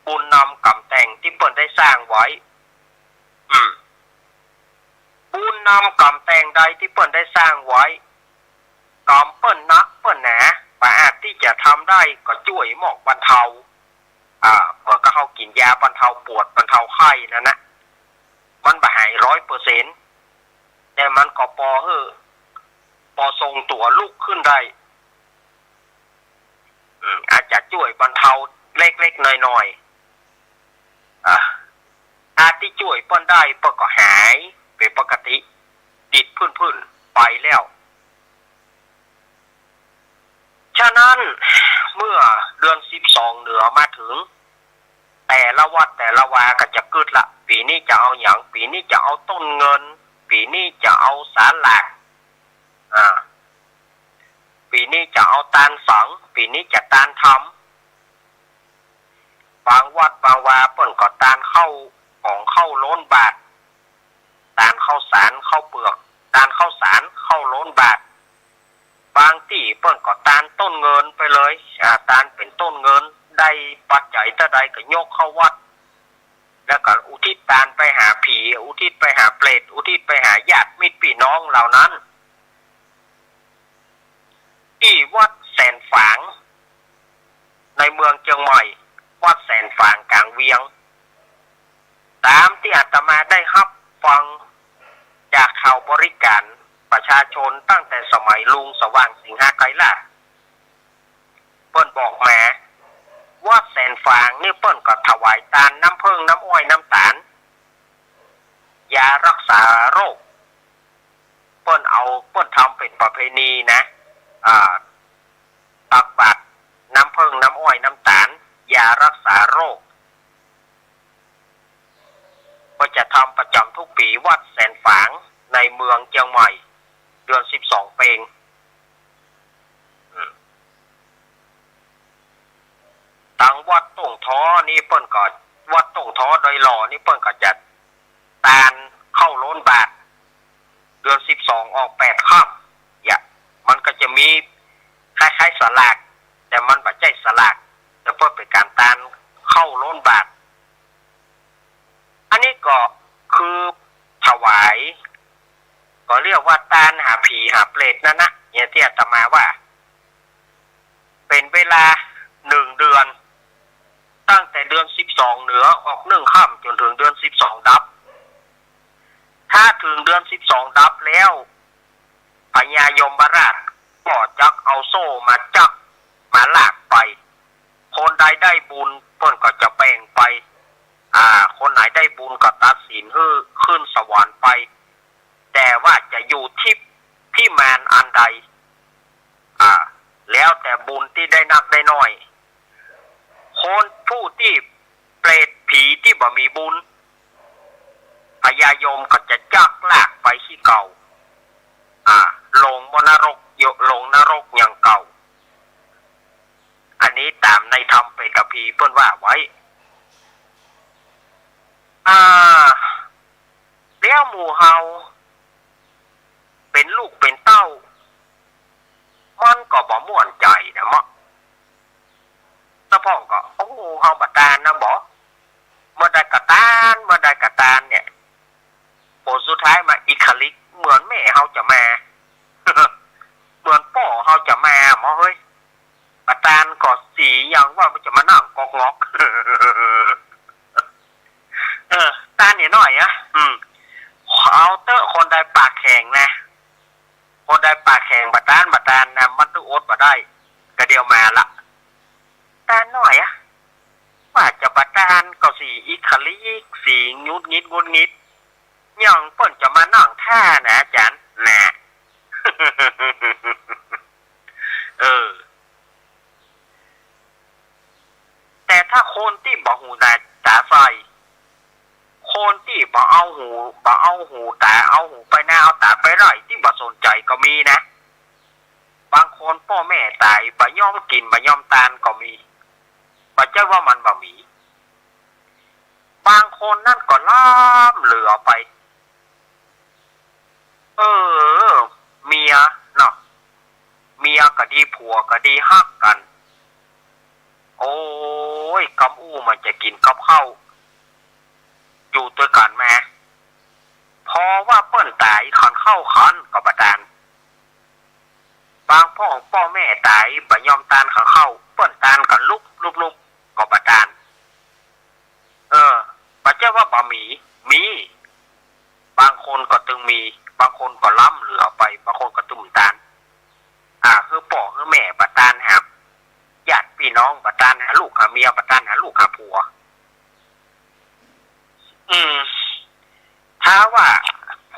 บุญนำก๋ำแต่งตี้เปิ้นได้สร้างไว้ อืม บุญนำก๋ำแต่งใดตี้เปิ้นได้สร้างไว้ ก๋ำเปิ้นนักเปิ้นหนา บ่อาจตี้จะทำได้ ก็จ้วยหมอกบรรเทา อ่า เหมือนกับเฮากิ๋นยาบรรเทาปวดบรรเทาไข้นั่นนะ มันบ่หายร้อยเปอร์เซ็นต์ แต่มันก็ปอหื้อ ปอทรงตั๋วลุกขึ้นได้ อืม อาจจะจ้วยบรรเทาเล็กๆ น้อยๆ อ่า อาตี้จ้วยเปิ้นได้ เปิ้นก็หายเป๋นปกติ ดิดพื้นๆ ไปแล้ว ฉะนั้นเมื่อเดือนสิบสองเหนือมาเถิง แต่ละวัดแต่ละวาก็จะกึ๊ดละ ปี๋นี้จะเอาหยัง ปี๋นี้จะเอาต้นเงิน ปี๋นี้จะเอาสลาก อ่า ปี๋นี้จะเอาตานสัง ปี๋นี้จะตานธรรม บางวัดบางวาเปิ้นก็ตานข้าว ของข้าวโล้นบาตร ตานข้าวสารข้าวเปือก ตานข้าวสารข้าวโล้นบาตร บางตี้เปิ้นก็ตานต้นเงินไปเลย อ่า ตานเป๋นต้นเงิน ได้ปัจจัยเต้าใดก็ยกเข้าวัด แล้วก็อุทิศตานไปหาผี อุทิศไปหาเปรต อุทิศไปหาญาติมิตรปี้น้องเหล่านั้น ตี้วัดแสนฝาง ในเมืองเจียงใหม่ วัดแสนฝางก๋างเวียง ต๋ามตี้อาตมาได้ฮับฟังจากข่าวบริการประชาชนตั้งแต่สมัยลุงสว่างสิงหาไกรลาช เปิ้นบอกมา วัดแสนฝางนี่เปิ้นก็ถวายตานน้ำเผิ้งน้ำอ้อยน้ำต๋าล ยารักษาโรค เปิ้นเอา เปิ้นทำเป๋นประเพณีนะ อ่า ตักบาตรน้ำเผิ้งน้ำอ้อยน้ำต๋าล ยารักษาโรค ก็จะทำประจ๋ำทุกปี๋ วัดแสนฝางในเมืองเจียงใหม่ เดือนสิบสองเปง อืม ตางวัดต้งท้อนี่เปิ้นก็ วัดต้งท้อดอยหล่อนี่เปิ้นก็จะตานข้าวโล้นบาตร เดือนสิบสองออกแปดค่ำ เนี่ย มันก็จะมีคล้ายๆ สลาก แต่มันบ่ใจ้สลาก แต่เปิ้นเป๋นก๋านตานข้าวโล้นบาตร อันนี้ก็คือถวาย ก็เรียกว่าตานหาผีหาเปรตนั่นนะ เนี่ยตี้อาตมาว่า เป๋นเวลาหนึ่งเดือน ตั้งแต่เดือนสิบสองเหนือออกหนึ่งค่ำจ๋นเถิงเดือนสิบสองดับ ถ้าเถิงเดือนสิบสองดับแล้ว พญายมราชก็จักเอาโซ่มาจับมาลากไป คนใดได้บุญเปิ้นก็จะแบ่งไป อ่า คนไหนได้บุญก็ตัดสิ ผู้ตี้เปรตผีตี้บ่มีบุญ พญายมก็จะจักลากไปคือเก่า อ่า ลงมนรก โย ลงนรกอย่างเก่า อันนี้ต๋ามในธรรมเปตพีเปิ้นว่าไว้ อ่า แล้วหมู่เฮาเป๋นลูกเป๋นเต้า มันก็บ่ม่วนใจ๋นะเมาะ ตะพ่องก็ โอ้ เฮาบ่ตานนะบ่ เมื่อใดก็ตาน เมื่อใดก็ตานเนี่ย ผลสุดท้ายมาอิกขลิก เหมือนแม่เฮาจะมา เหมือนป้อเฮาจะมาเมาะเฮ้ย บ่ตานก็สีอย่างว่ามันจะมานั่งก๊อกง๊อก เออ ตานเนี่ยน้อยอะ อืม เอาเต๊อะ คนใดปากแข็งนะ คนใดปากแข็งบ่ตาน บ่ตานนะ มันตึงอดบ่ได้ ก็เดี๋ยวมาละ ตานน้อยอะ ว่าจะบ่ตานก็สีอิกขลิก สีหงุดหงิดหงุดหงิด อย่างเปิ้นจะมานั่งท่านะอาจ๋ารย์นะ เออ แต่ถ้าคนตี้บ่หูต๋าใส่ คนตี้บ่เอาหู บ่เอาหูต๋า เอาหูไปนา เอาต๋าไปไร่ ตี้บ่สนใจ๋ก็มีนะ บางคนป้อแม่ต๋าย บ่ยอมกิ๋น บ่ยอมตานก็มี บ่ใจ้ว่ามันบ่มี บางคนนั้นก็ล้ำเหลือไป เออ เมียเนาะ เมียก็ดี ผัวก็ดี ฮักกั๋น โอ้ย กำอู้มันจะกิ๋นกับข้าว อยู่ตวยกั๋นมา เพราะว่าเปิ้นต๋าย ขันข้าวขันก็บ่ตาน บางพ่องป้อแม่ต๋าย บ่ยอมตานขันข้าว เปิ้นตานกั๋นลุบลุบลุบก็บ่ตาน เออ บ่ใจ้ว่าบ่มี มี บางคนก็ตึงมี บางคนก็ล้ำเหลือไป บางคนก็ตึงบ่ตาน อ่า หื้อป้อหื้อแม่บ่ตานหา ญาติปี้น้องบ่ตานหาลูกหาเมีย บ่ตานหาลูกหาผัว อืม ถ้าว่า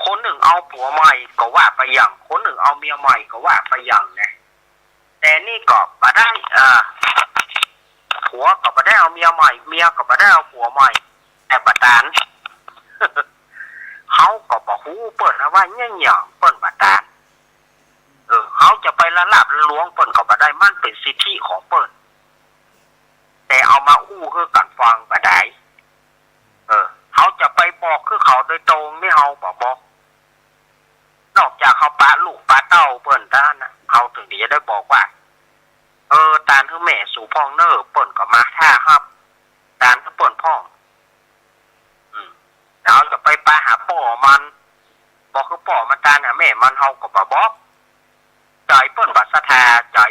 คนนึ่งเอาผัวใหม่ก็ว่าไปอย่าง คนนึ่งเอาเมียใหม่ก็ว่าไปอย่างนะ แต่นี่ก็บ่ได้ เออ ผัวก็บ่ได้เอาเมียใหม่ เมียก็บ่ได้เอาผัวใหม่ แต่บ่ตาน เฮาก็บ่ฮู้เปิ้นนะว่าเยียะหยังเปิ้นบ่ตาน เออ เฮาจะไปละลาบละลวงเปิ้นก็บ่ได้ มันเป๋นสิทธิของเปิ้น แต่เอามาอู้หื้อกั๋นฟังบ่ได้ เออ เฮาจะไปบอกหื้อเขาโดยตรงนี่เฮาบ่บอก นอกจากเฮาปะลูกปะเต้าเปิ้นเต้านั้นนะ เฮาเถิงจะได้บอกว่า เออ ตานหื้อแม่สูพ่องเน่อ เปิ้นก็มาถ้าฮับ ตานหื้อเปิ้นพ่อง อืม แล้วเฮาจะไปปะหาป้อมัน บอกหื้อป้อมันตานหาแม่มัน เฮาก็บ่บอก ใจ๋เปิ้นบ่ศรัทธา ใจ๋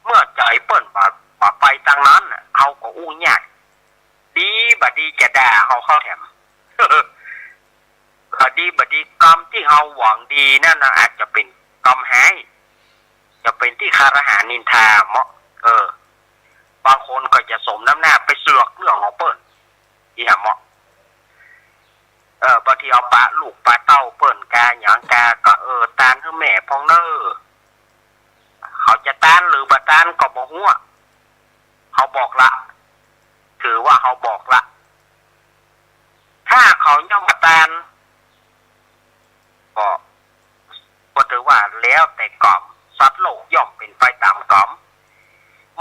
เมื่อใจ๋เปิ้นบ่ บ่ไปตางนั้นน่ะ เฮาก็อู้ยาก ดีบ่ดีจะด่าเฮาเข้าแถม บ่ดีบ่ดี กำตี้เฮาหวังดีนั้นนะ อาจจะเป๋นกำฮ้าย จะเป๋นตี้คารหานินทาเมาะ เออ บางคนก็จะสมน้ำหน้าไปเสือกเรื่องของเปิ้น อี้หาเมาะ เออ บางทีเอาปะลูกปะเต้าเปิ้นกาหยังกาก็ เออ ตานหื้อแม่พ่องเน่อ เขาจะตานหรือบ่ตานก็บ่ฮู้อะ เฮาบอกละ ถือว่าเฮาบอกละ ถ้าเขายังบ่ตาน ก็ ก็ถือว่าแล้วแต่กรรม สัตว์โลกย่อมเป๋นไปต๋ามกรรม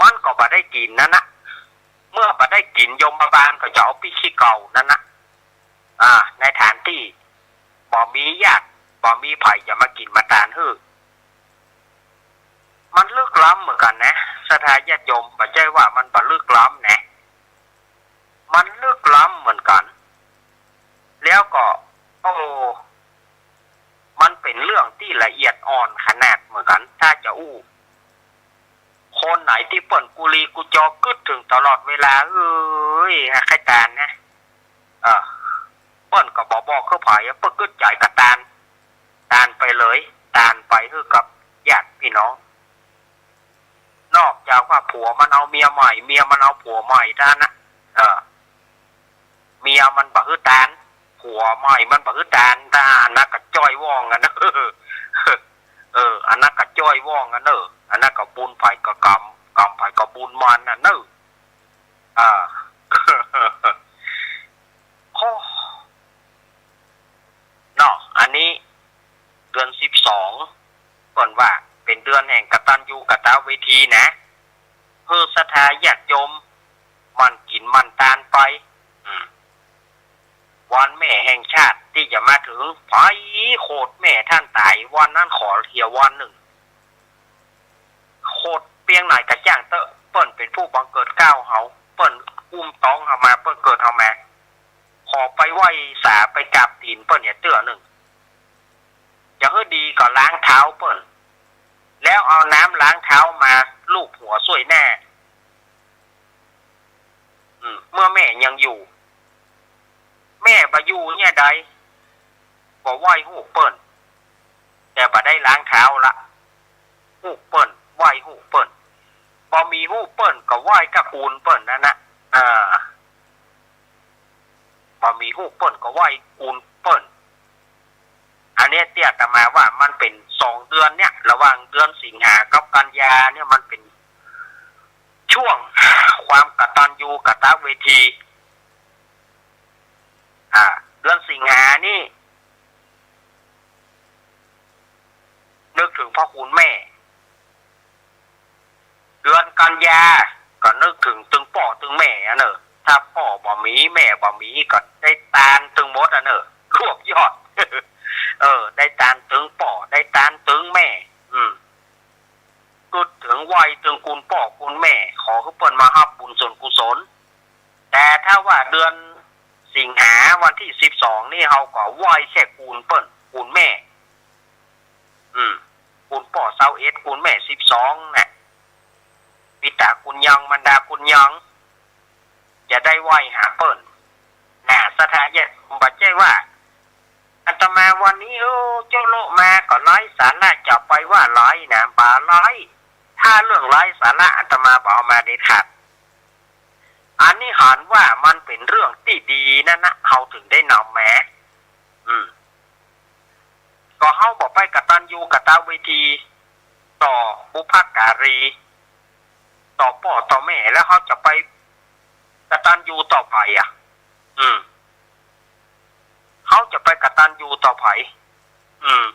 มันก็บ่ได้กิ๋นนั้นนะ เมื่อบ่ได้กิ๋น ยมบาลก็จะเอาปี้ขี้เก่านั้นนะ อ่า ในฐานตี้บ่มีญาติ บ่มีใผจะมากิ๋นมาตานหื้อ มันลึกล้ำเหมือนกั๋นนะ ศรัทธาญาติโยม บ่ใจ้ว่ามันบ่ลึกล้ำนะ มันลึกล้ำเหมือนกั๋น แล้วก็ โอ้ มันเป๋นเรื่องตี้ละเอียดอ่อนขนาดเหมือนกั๋น ถ้าจะอู้ คนไหนตี้เปิ้นกุลีกุจอกึ๊ดเถิงตลอดเวลา เอ้ย ใค่ตานนะ เออ เปิ้นก็บ่บอกคือใผอะ เปิ้นกึ๊ดใจ๋ก็ตาน ตานไปเลย ตานไปหื้อกับญาติปี้น้อง นอกจากว่าผัวมันเอาเมียใหม่ เมียมันเอาผัวใหม่เต้านั้นนะ เออ เมียมันบ่หื้อตาน ผัวใหม่มันบ่หื้อตาน เต้านั้นก็จ้อยว่องกั๋นนะ เออ อันนั้นก็จ้อยว่องกั๋นเน่อ อันนั้นก็บุญใผก็กรรม กรรมใผก็บุญมันน่ะเน่อ วทีนะ หื้อศรัทธาญาติโยมหมั่นกิ๋นหมั่นตานไป อืม วันแม่แห่งชาติตี้จะมาเถิง ใผโขดแม่ต้านต๋าย วันนั้นขอเหียวันนึ่ง โขดเปียงไหนก็จ้างเต๊อะ เปิ้นเป๋นผู้บังเกิดเกล้าเฮา เปิ้นอุ้มต๊องเฮามา เปิ้นเกิดเฮามา ขอไปไหว้สาไปกราบตี๋นเปิ้นเหียเตื้อนึ่ง จะหื้อดีก็ล้างเท้าเปิ้น แล้วเอาน้ำล้างเท้ามาลูบหัวส่วยหน้า อืม เมื่อแม่ยังอยู่ แม่บ่อยู่เมื่อใด ก็ไหว้ฮูปเปิ้น แต่บ่ได้ล้างเท้าละ ฮูปเปิ้น ไหว้ฮูปเปิ้น บ่มีฮูปเปิ้นก็ไหว้ก้าปูนเปิ้นนั้นนะ เออ บ่มีฮูปเปิ้นก็ไหว้ปูนเปิ้น อันเนี้ยตี้อาตมาว่ามันเป๋นสองเดือนเนี่ย ระหว่างเดือนสิงหากับกันยาเนี่ย มันเป๋นช่วงความกตัญญูกตเวที อ่า เดือนสิงหานี่ นึกเถิงพ่อคุณแม่ เดือนกันยาก็นึกเถิงตึงป้อตึงแม่อะเนอะ ถ้าป้อบ่มีแม่บ่มีก็ได้ตานตึงหมดอะเนอะ รวบยอด เออ ได้ตานตึงป้อ ได้ตานตึงแม่ อืม กึ๊ดเถิงไหว้ตึงคุณป้อคุณแม่ ขอหื้อเปิ้นมาฮับบุญส่วนกุศล แต่ถ้าว่าเดือนสิงหาวันตี้สิบสองนี่ เฮาก็ไหว้แค่คุณเปิ้น คุณแม่ อืม คุณป้อซาวเอ็ด คุณแม่สิบสองน่ะ ปิตาคุณยัง มารดาคุณยัง จะได้ไหว้หาเปิ้น น่ะ ศรัทธาญาติโยม บ่ใจ้ว่า อาตมาวันนี้ โอ้ โจ๊ะโละมาก็ไร้สาระ จะไปว่าไร้นะ บ่ไร้ ถ้าเรื่องไร้สาระ อาตมาบ่เอามาเด็ดขาด อันนี้หันว่ามันเป๋นเรื่องตี้ดีนั้นนะ เฮาเถิงได้นำมา อืม ก็เฮาบ่ไปกตัญญูกตเวที ต่อบุพการี ต่อป้อต่อแม่ แล้วเฮาจะไปกตัญญูต่อใผอะ อืม เฮาจะไปกตัญญูต่อใผ อืม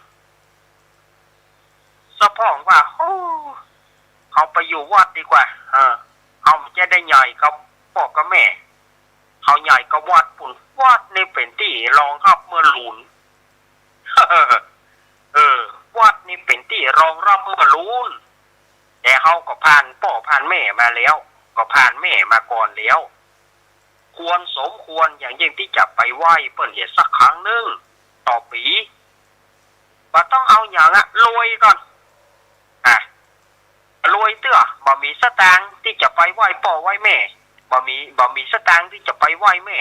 สะพ่องว่า โอ้ เฮาไปอยู่วัดดีกว่า เออ เฮาจะได้ใหญ่กับป้อกับแม่ เฮาใหญ่กับวัดปู้น วัดนี่เป๋นตี้รองฮับเมื่อลูน เออ วัดนี่เป๋นตี้รองฮับเมื่อลูน แต่เฮาก็ผ่านป้อผ่านแม่มาแล้ว ก็ผ่านแม่มาก่อนแล้ว ควรสมควรอย่างยิ่งตี้จะไปไหว้เปิ้นเหียสักครั้งนึ่งต่อปี๋ บ่ต้องเอาหยังอะ รวยก่อน อ่ะ รวยเตื้อ บ่มีสตางค์ตี้จะไปไหว้ป้อไหว้แม่ บ่มี บ่มีสตางค์ตี้จะไปไหว้แม่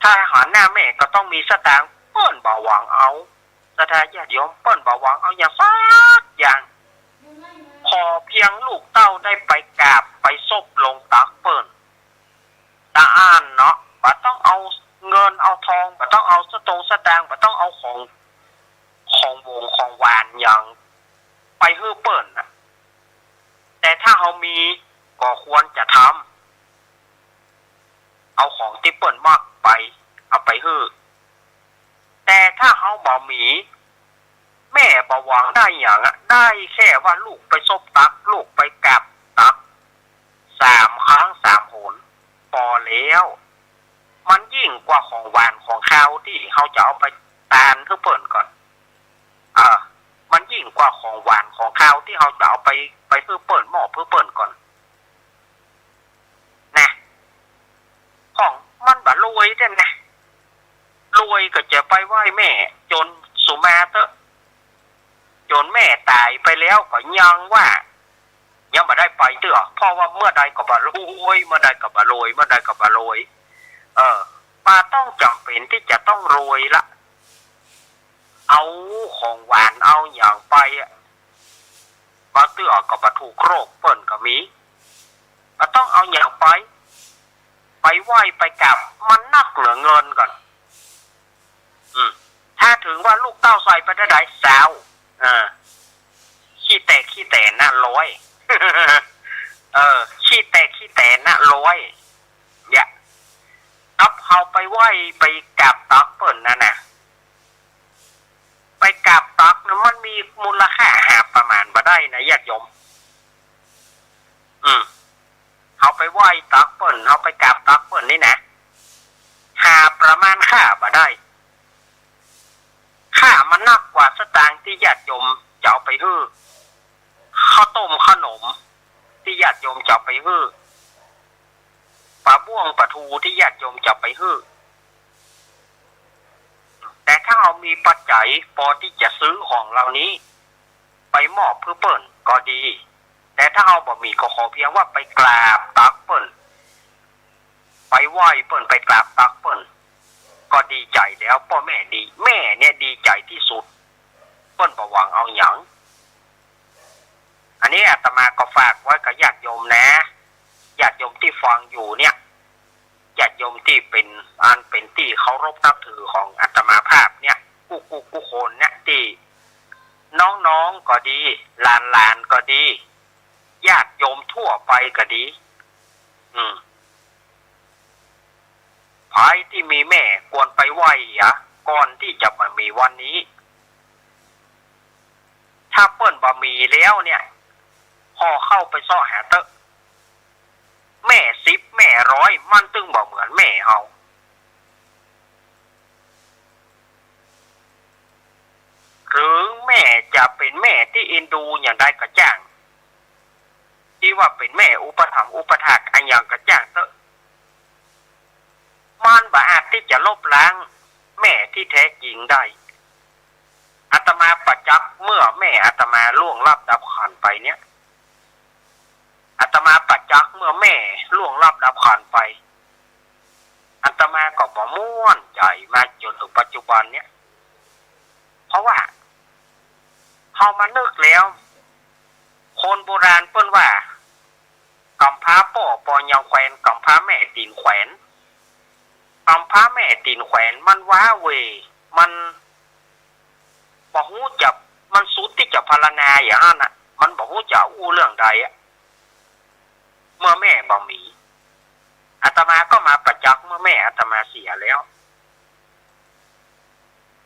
ถ้าหันหน้าแม่ก็ต้องมีสตางค์ เปิ้นบ่หวังเอา ศรัทธาญาติโยม เปิ้นบ่หวังเอาหยังสักอย่าง ขอเพียงลูกเต้าได้ไปกราบไปซบลงตักเปิ้น ตะอั้นเนาะ บ่ต้องเอาเงินเอาทอง บ่ต้องเอาสตงค์สตางค์ บ่ต้องเอาของ ของหวงของหวานหยังไปหื้อเปิ้นน่ะ แต่ถ้าเฮามีก็ควรจะทำ เอาของตี้เปิ้นมักไป เอาไปหื้อ แต่ถ้าเฮาบ่มี แม่บ่หวังได้หยังอะ ได้แค่ว่าลูกไปซบตัก ลูกไปกราบตัก สามครั้งสามหน ปอแล้ว มันยิ่งกว่าของหวานของคาวตี้เฮาจะเอาไปตานหื้อเปิ้นก่อน อ่า มันยิ่งกว่าของหวานของคาวตี้เฮาจะเอาไป ไปหื้อเปิ้น มอบหื้อเปิ้นก่อน นะ ของมันบ่รวยเต้นนะ รวยก็จะไปไหว้แม่ จ๋นสุมาเต๊อะ จ๋นแม่ต๋ายไปแล้วก็ยังว่า ยังบ่ได้ไปเตื้อ เพราะว่าเมื่อใดก็บ่รวย เมื่อใดก็บ่รวย เมื่อใดก็บ่รวย เออ บ่ต้องจ๋ำเป๋นตี้จะต้องรวยละ เอาของหวานเอาหยังไปอะ บางเตื้อก็บ่ถูกโครกเปิ้นก็มี บ่ต้องเอาหยังไป ไปไหว้ไปกราบ มันนักเหลือเงินก่อน อืม ถ้าเถิงว่าลูกเต้าใส่ไปได้ใด ซาว เออ ขี้แตกขี้แตนนะ ร้อย เออ ขี้แตกขี้แตนนะ ร้อย เนี่ย กับเฮาไปไหว้ไปกราบตักเปิ้นนั่นน่ะ ไปกราบตักนะ มันมีมูลค่าหาประมาณบ่ได้นะ ญาติโยม เอาไปไหว้ตักเปิ้น เอาไปกราบตักเปิ้นนี่นะ หาประมาณค่าบ่ได้ ค่ามันนักกว่าสตางค์ตี้ญาติโยมจะเอาไปหื้อ ข้าวต้มขนมตี้ญาติโยมจะเอาไปหื้อ ป๋าบ้วงป๋าทูตี้ญาติโยมจะเอาไปหื้อ แต่ถ้าเฮามีปัจจัยปอตี้จะซื้อของเหล่านี้ ไปมอบหื้อเปิ้นก็ดี แต่ถ้าเฮาบ่มีก็ขอเพียงว่าไปกราบตักเปิ้น ไปไหว้เปิ้น ไปกราบตักเปิ้น ก็ดีใจ๋แล้ว ป้อแม่ดี แม่เนี่ยดีใจ๋ตี้สุด เปิ้นบ่หวังเอาหยัง อันนี้อาตมาก็ฝากไว้กับญาติโยมนะ ญาติโยมตี้ฟังอยู่เนี่ย ญาติโยมตี้เป๋น อันเป๋นตี้เคารพนับถือของอาตมาภาพเนี่ย กู้ๆ กู้คนเนี่ย ตี้น้องๆ ก็ดี หลานๆ ก็ดี ญาติโยมทั่วไปก็ดี อืม ใผตี้มีแม่ควรไปไหว้เหีย ก่อนตี้จะบ่มีวันนี้ ถ้าเปิ้นบ่มีแล้วเนี่ย ห่อเข้าไปเซาะหาเต๊อะ แม่สิบแม่ร้อย มันตึงบ่เหมือนแม่เฮา ถึงแม่จะเป๋นแม่ตี้เอ็นดูอย่างใดก็จ้าง ตี้ว่าเป๋นแม่อุปถัมภ์อุปถากอะหยังก็จ้างเต๊อะ มันบ่อาจตี้จะลบล้างแม่ตี้แท้จริงได้ อาตมาประจักษ์เมื่อแม่อาตมาล่วงลับดับขันไปเนี่ย อาตมาประจักษ์เมื่อแม่ล่วงลับดับขันไป อาตมาก็บ่ม่วนใจ๋มาจ๋นถึงปัจจุบันเนี่ย เพราะว่าเฮามานึกแล้ว คนโบราณเปิ้นว่า ก๋ำพร้าป้อปอยังแควน ก๋ำพร้าแม่ตี๋นแขวน ก๋ำพร้าแม่ตี๋นแขวน มันว้าเหว่ มันบ่ฮู้จะ มันสุดตี้จะพรรณนาอย่างนั้นน่ะ มันบ่ฮู้จะอู้เรื่องใดอะ เมื่อแม่บ่มี อาตมาก็มาประจักษ์เมื่อแม่อาตมาเสียแล้ว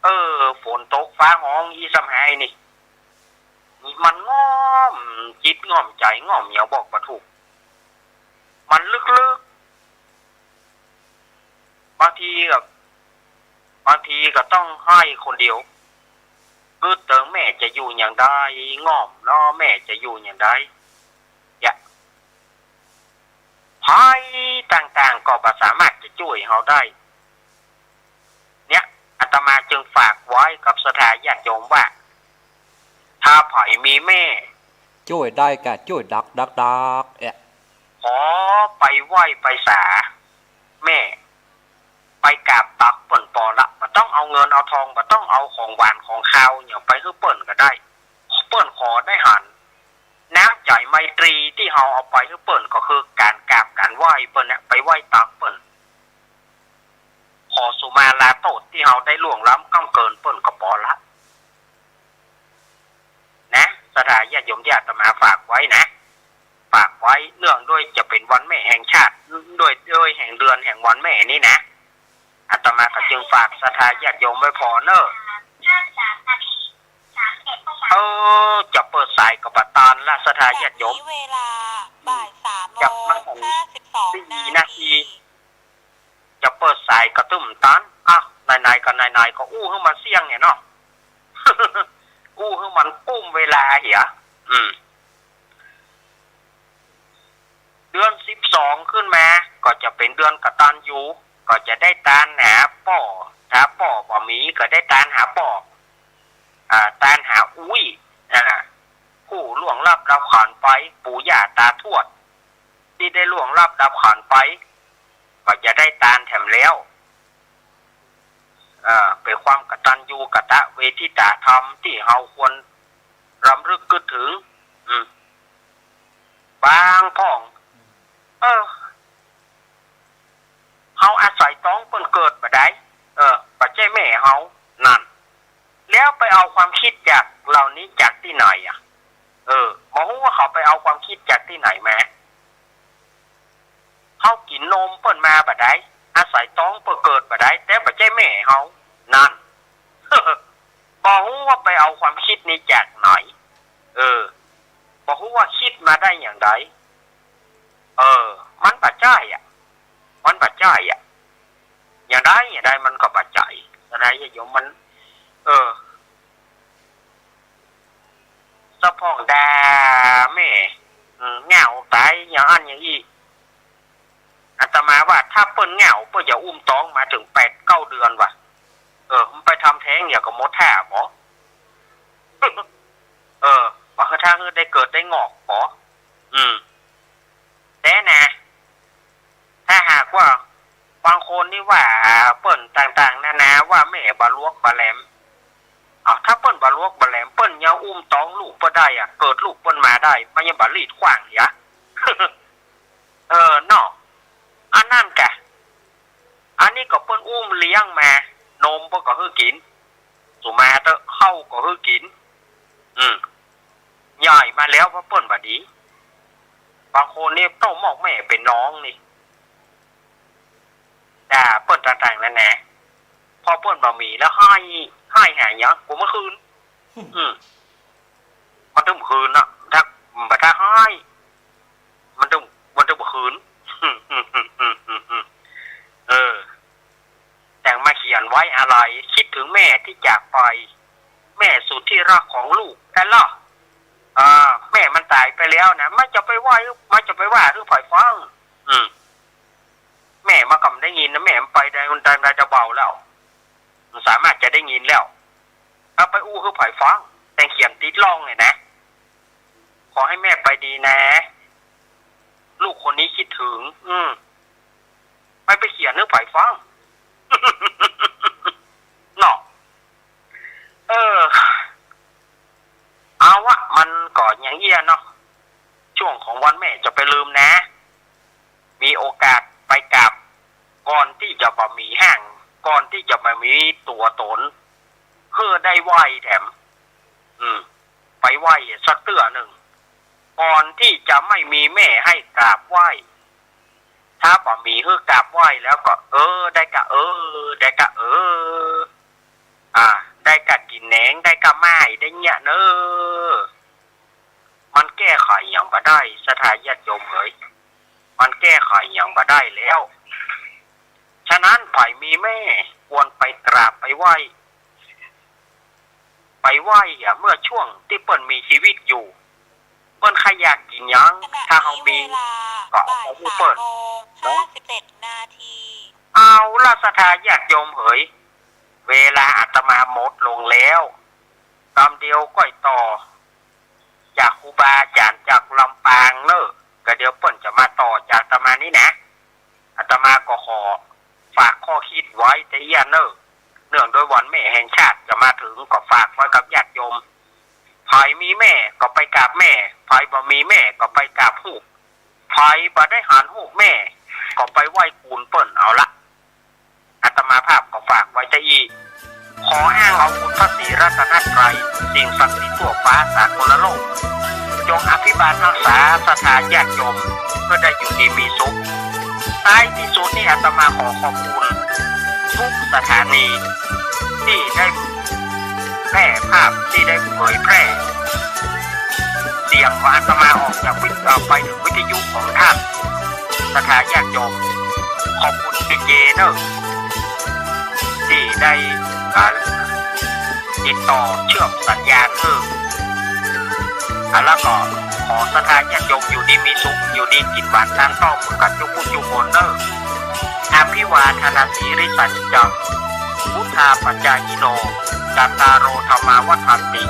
เออ ฝนตกฟ้าฮ้องอี้ซ้ำไห้นี่ มันง่อมจิตง่อมใจ๋ ง่อมหยังบอกบ่ถูก มันลึกๆ บางทีก็ บางทีก็ต้องไห้คนเดียว กึ๊ดเติงแม่จะอยู่อย่างใด ง่อมเนาะ แม่จะอยู่อย่างใด เนี่ย ภัยต่างๆ ก็บ่สามารถจะจ้วยเฮาได้ เนี่ย อาตมาจึงฝากไว้กับศรัทธาญาติโยมว่า ถ้าใผมีแม่ จ้วยได้ก็จ้วยดักดักดัก เอ๊ะ ขอไปไหว้ไปสาแม่ ไปกราบตักเปิ้นปอละ บ่ต้องเอาเงินเอาทอง บ่ต้องเอาของหวานของคาวหยังไปหื้อเปิ้นก็ได้ เปิ้นขอได้หัน น้ำใจ๋ไมตรีตี้เฮาเอาไปหื้อเปิ้นก็คือก๋านกราบก๋านไหว้เปิ้นเนี่ย ไปไหว้ตักเปิ้น ขอสุมาลาโต้ษตี้เฮาได้ล่วงล้ำก้ำเกินเปิ้นก็ปอละ นะ ศรัทธาญาติโยมตี้อาตมาฝากไว้นะ ฝากไว้เนื่องด้วยจะเป๋นวันแม่แห่งชาติ ด้วย ด้วยแห่งเดือนแห่งวันแม่นี่นะ อาตมาก็จึงฝากศรัทธาญาติโยมไว้ผ่อเน่อ เออ จะเปิดสายก็บ่ตันละศรัทธาญาติโยม ขณะนี้เวลาบ่ายสามโมงห้าสิบสองนาที จะเปิดสายก็ตึ้มตัน อ้าว ไหนๆ ก็ไหนๆ ก็อู้หื้อมันเสี้ยงเนี่ยเนาะ อู้หื้อมันกุ้มเวลาเหีย อืม เดือนสิบสองขึ้นมา ก็จะเป๋นเดือนกตัญญู ก็จะได้ตานหาป้อ ถ้าป้อบ่มีก็ได้ตานหาป้อ อ่า ตานหาอุ๊ย อ่า ผู้ล่วงลับดับขันไป ปู่ย่าตาทวด ตี้ได้ล่วงลับดับขันไป ก็จะได้ตานแถมแล้ว อ่า เป๋นความกตัญญูกตเวทิตาธรรมตี้เฮาควรรำลึกกึ๊ดถึง อืม บางพ่อง เออ เฮาอาศัยต๊องเปิ้นเกิดบ่ได้ เออ บ่ใจ้แม่เฮา นั่น แล้วไปเอาความกึ๊ดอยากเหล่านี้จากตี้ไหนอะ เออ บ่ฮู้ว่าเขาไปเอาความกึ๊ดจากตี้ไหนมา เฮากิ๋นนมเปิ้นมาบ่ได้ อาศัยต๊องเปิ้นเกิดบ่ได้ แต่บ่ใจ้แม่เฮา นั่น บ่ฮู้ว่าไปเอาความกึ๊ดนี้จากไหน เออ บ่ฮู้ว่ากึ๊ดมาได้อย่างใด เออ มันบ่ใจ้อะ มันบ่ใจ้อะ อย่างใดอย่างใดมันก็บ่ใจ้ อย่างใดญาติโยมมัน เออ สะพ่องด่าแม่ อืม เหงาต๋ายอย่างอั้นอย่างอี้ อาตมาว่าถ้าเปิ้นเหงา เปิ้นจะอุ้มต๊องมาเถิงแปดเก้าเดือนวะ เออ มันไปทำแท้งอย่างกับมดแท้บ่ เออ บ่หื้อ ถ้าหื้อได้เกิดได้งอกบ่ อืม แต่นะ ถ้าหากว่าบางคนนี่ว่าเปิ้นต่างๆ นานาว่าแม่บ่หลวกบ่แหลม เอ้า ถ้าเปิ้นบ่หลวกบ่แหลม เปิ้นยังอุ้มต๊องลูกเปิ้นได้อะ เกิดลูกเปิ้นมาได้ มันยังบ่ลีดขว้างเหีย เออ เนาะ อันนั้นกะ อันนี้ก็เปิ้นอุ้มเลี้ยงมา นมเปิ้นก็หื้อกิ๋น สุมาเต๊อะ ข้าวก็หื้อกิ๋น อืม ใหญ่มาแล้วว่าเปิ้นบ่ดี บางคนนี่เต้ามอกแม่เป๋นน้องนี่ ด่าเปิ้นต่างๆ นานา พอเปิ้นบ่มีแล้วฮ้าย ฮ้ายหาหยัง กั๋วเมื่อคืน อืม มันตึงบ่คืนเนาะ ถ้า บ่ถ้าฮ้าย มันตึง มันตึงบ่คืน เออ แต่งมาเขียนไว้อาลัย คิดถึงแม่ที่จากไป แม่สุดที่รักของลูก แท้เหรอ อ่า แม่มันต๋ายไปแล้วนะ มันจะไปไหว้ มันจะไปว่าหื้อใผฟัง อืม แม่มันก็บ่ได้ยินนะ แม่มันไปได้ มันได้ ได้แต่เบาแล้ว มันสามารถจะได้ยินแล้ว เอาไปอู้หื้อใผฟัง แต่งเขียนติดร่องเลยนะ ขอให้แม่ไปดีนะ ลูกคนนี้คิดถึง อืม ไป ไปเขียนหื้อใผฟัง เนาะ เออ เอาวะ มันก็อย่างเอี้ยเนาะ ช่วงของวันแม่จะไปลืมนะ มีโอกาสไปกราบ ก่อนตี้จะบ่มีแฮง ก่อนตี้จะบ่มีตั๋วต๋น หื้อได้ไหว้แถม อืม ไปไหว้สักเตื้อนึ่ง ก่อนตี้จะไม่มีแม่ให้กราบไหว้ ถ้าบ่มีหื้อกราบไหว้แล้วก็ เออ ได้กะ เออ ได้กะ เออ อ่า ได้กะกิ๋นแหนง ได้กะหม้าย ได้เยียะเน่อ มันแก้ไขหยังบ่ได้ ศรัทธาญาติโยมเหย มันแก้ไขหยังบ่ได้แล้ว ฉะนั้นใผมีแม่ควรไปกราบไปไหว้ ไปไหว้อะ เมื่อช่วงตี้เปิ้นมีชีวิตอยู่ เปิ้นใค่อยากกิ๋นหยัง ถ้าเฮามี ก็เอามาหื้อเปิ้น เนาะ เอาละ ศรัทธาญาติโยมเหย เวลาอาตมาหมดลงแล้ว กำเดียวก้อยต่อ จากครูบาอาจ๋ารย์จากลำปางเน่อ ก็เดี๋ยวเปิ้นจะมาต่อจากอาตมานี่นะ อาตมาก็ขอฝากข้อคิดไว้แต่เอี้ยเน่อ เนื่องด้วยวันแม่แห่งชาติจะมาถึง ก็ฝากไว้กับญาติโยม ใผมีแม่ก็ไปกราบแม่ ใผบ่มีแม่ก็ไปกราบฮูป ใผบ่ได้หันฮูปแม่ ก็ไปไหว้กูนเปิ้นเอาละ อาตมาภาพก็ฝากไว้เต้าอี้ ขออ้างเอาคุณพระศรีรัตนตรัย สิ่งศักดิ์สิทธิ์ทั่วฟ้าสากลโลก จงอภิบาลรักษาศรัทธาญาติโยม เพื่อได้อยู่ดีมีสุข ท้ายที่สุดนี้อาตมาขอขอบคุณทุกสถานี ตี้ได้แพร่ภาพ ตี้ได้เผยแพร่เสียงของอาตมาออกจากวิท- เอ่อ ไปถึงวิทยุของท่าน ศรัทธาญาติโยม ขอบคุณดีเจเน่อ ตี้ได้ อ่า ติดต่อเชื่อมสัญญาณหื้อ อ่า แล้วก็ขอศรัทธาญาติโยมอยู่ดีมีสุข อยู่ดีกิ๋นหวานตานต้อ กันจุกผู้จุกคนเน่อ อภิวาทนสีลิสสะนิจจัง วุฑฒาปจายิโน จัตตาโร ธัมมา วัฑฒันติ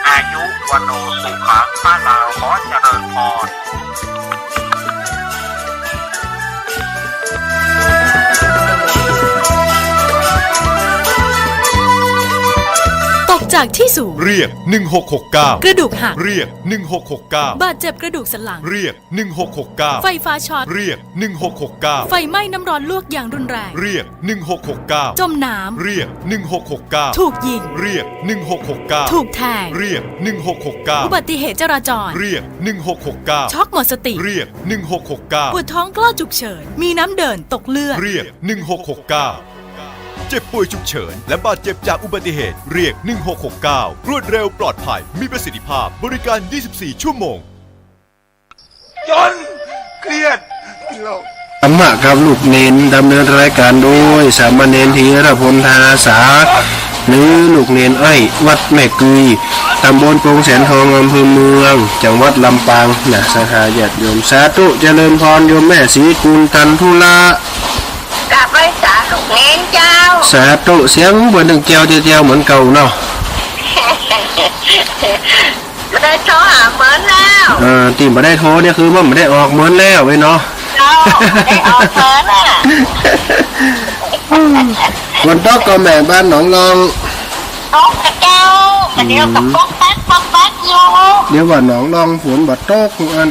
อายุ วัณโณ สุขัง พลัง ขอเจริญพร ตกจากที่สูง เรียก หนึ่งหกหกเก้า กระดูกหัก เรียก หนึ่งหกหกเก้า บาดเจ็บกระดูกสันหลัง เรียก หนึ่งหกหกเก้า ไฟฟ้าช็อต เรียก หนึ่งหกหกเก้า ไฟไหม้น้ำร้อนลวกอย่างรุนแรง เรียก หนึ่งหกหกเก้า จมน้ำ เรียก หนึ่งหกหกเก้า ถูกยิง เรียก หนึ่งหกหกเก้า ถูกแทง เรียก หนึ่งหกหกเก้า อุบัติเหตุจราจร เรียก หนึ่งหกหกเก้า ช็อกหมดสติ เรียก หนึ่งหกหกเก้า ปวดท้องคลอดฉุกเฉิน มีน้ำเดิน ตกเลือด เรียก หนึ่งหกหกเก้า เจ็บป่วยฉุกเฉิน และบาดเจ็บจากอุบัติเหตุ เรียก หนึ่งหกหกเก้า รวดเร็ว ปลอดภัย มีประสิทธิภาพ บริการ ยี่สิบสี่ ชั่วโมง จน เครียด ธรรมะกับลูกเณร ดำเนินรายการโดย สามเณรธีรพล ทาสา หรือลูกเณรอ้อย วัดแม่กุย ตำบลโป่งแสนทอง อำเภอเมือง จังหวัดลำปาง นะ ศรัทธาญาติโยม สาธุ เจริญพร โยมแม่ศรีกุล ตันธุระ กราบไหว้สาลูกเณรเจ้า สาธุ เสียงเปิ้นนึ่งแจ๋วแจ๋วเหมือนเก่าเนาะ บ่ได้โทรหาเปิ้นแล้ว เออ ตี้บ่ได้โทรเนี่ยคือว่าบ่ได้ออกเปิ้นแล้วเว้ยเนาะ เจ้า บ่ได้ออกเปิ้นอะ ฝนตกก่อแม่ บ้านหนองลอง ตกกะเจ้า กะเดี๋ยวกะ อืม ป๊อกแป๊กป๊อกแป๊กอยู่ เดี๋ยวว่าหนองลองฝนบ่ตกอัน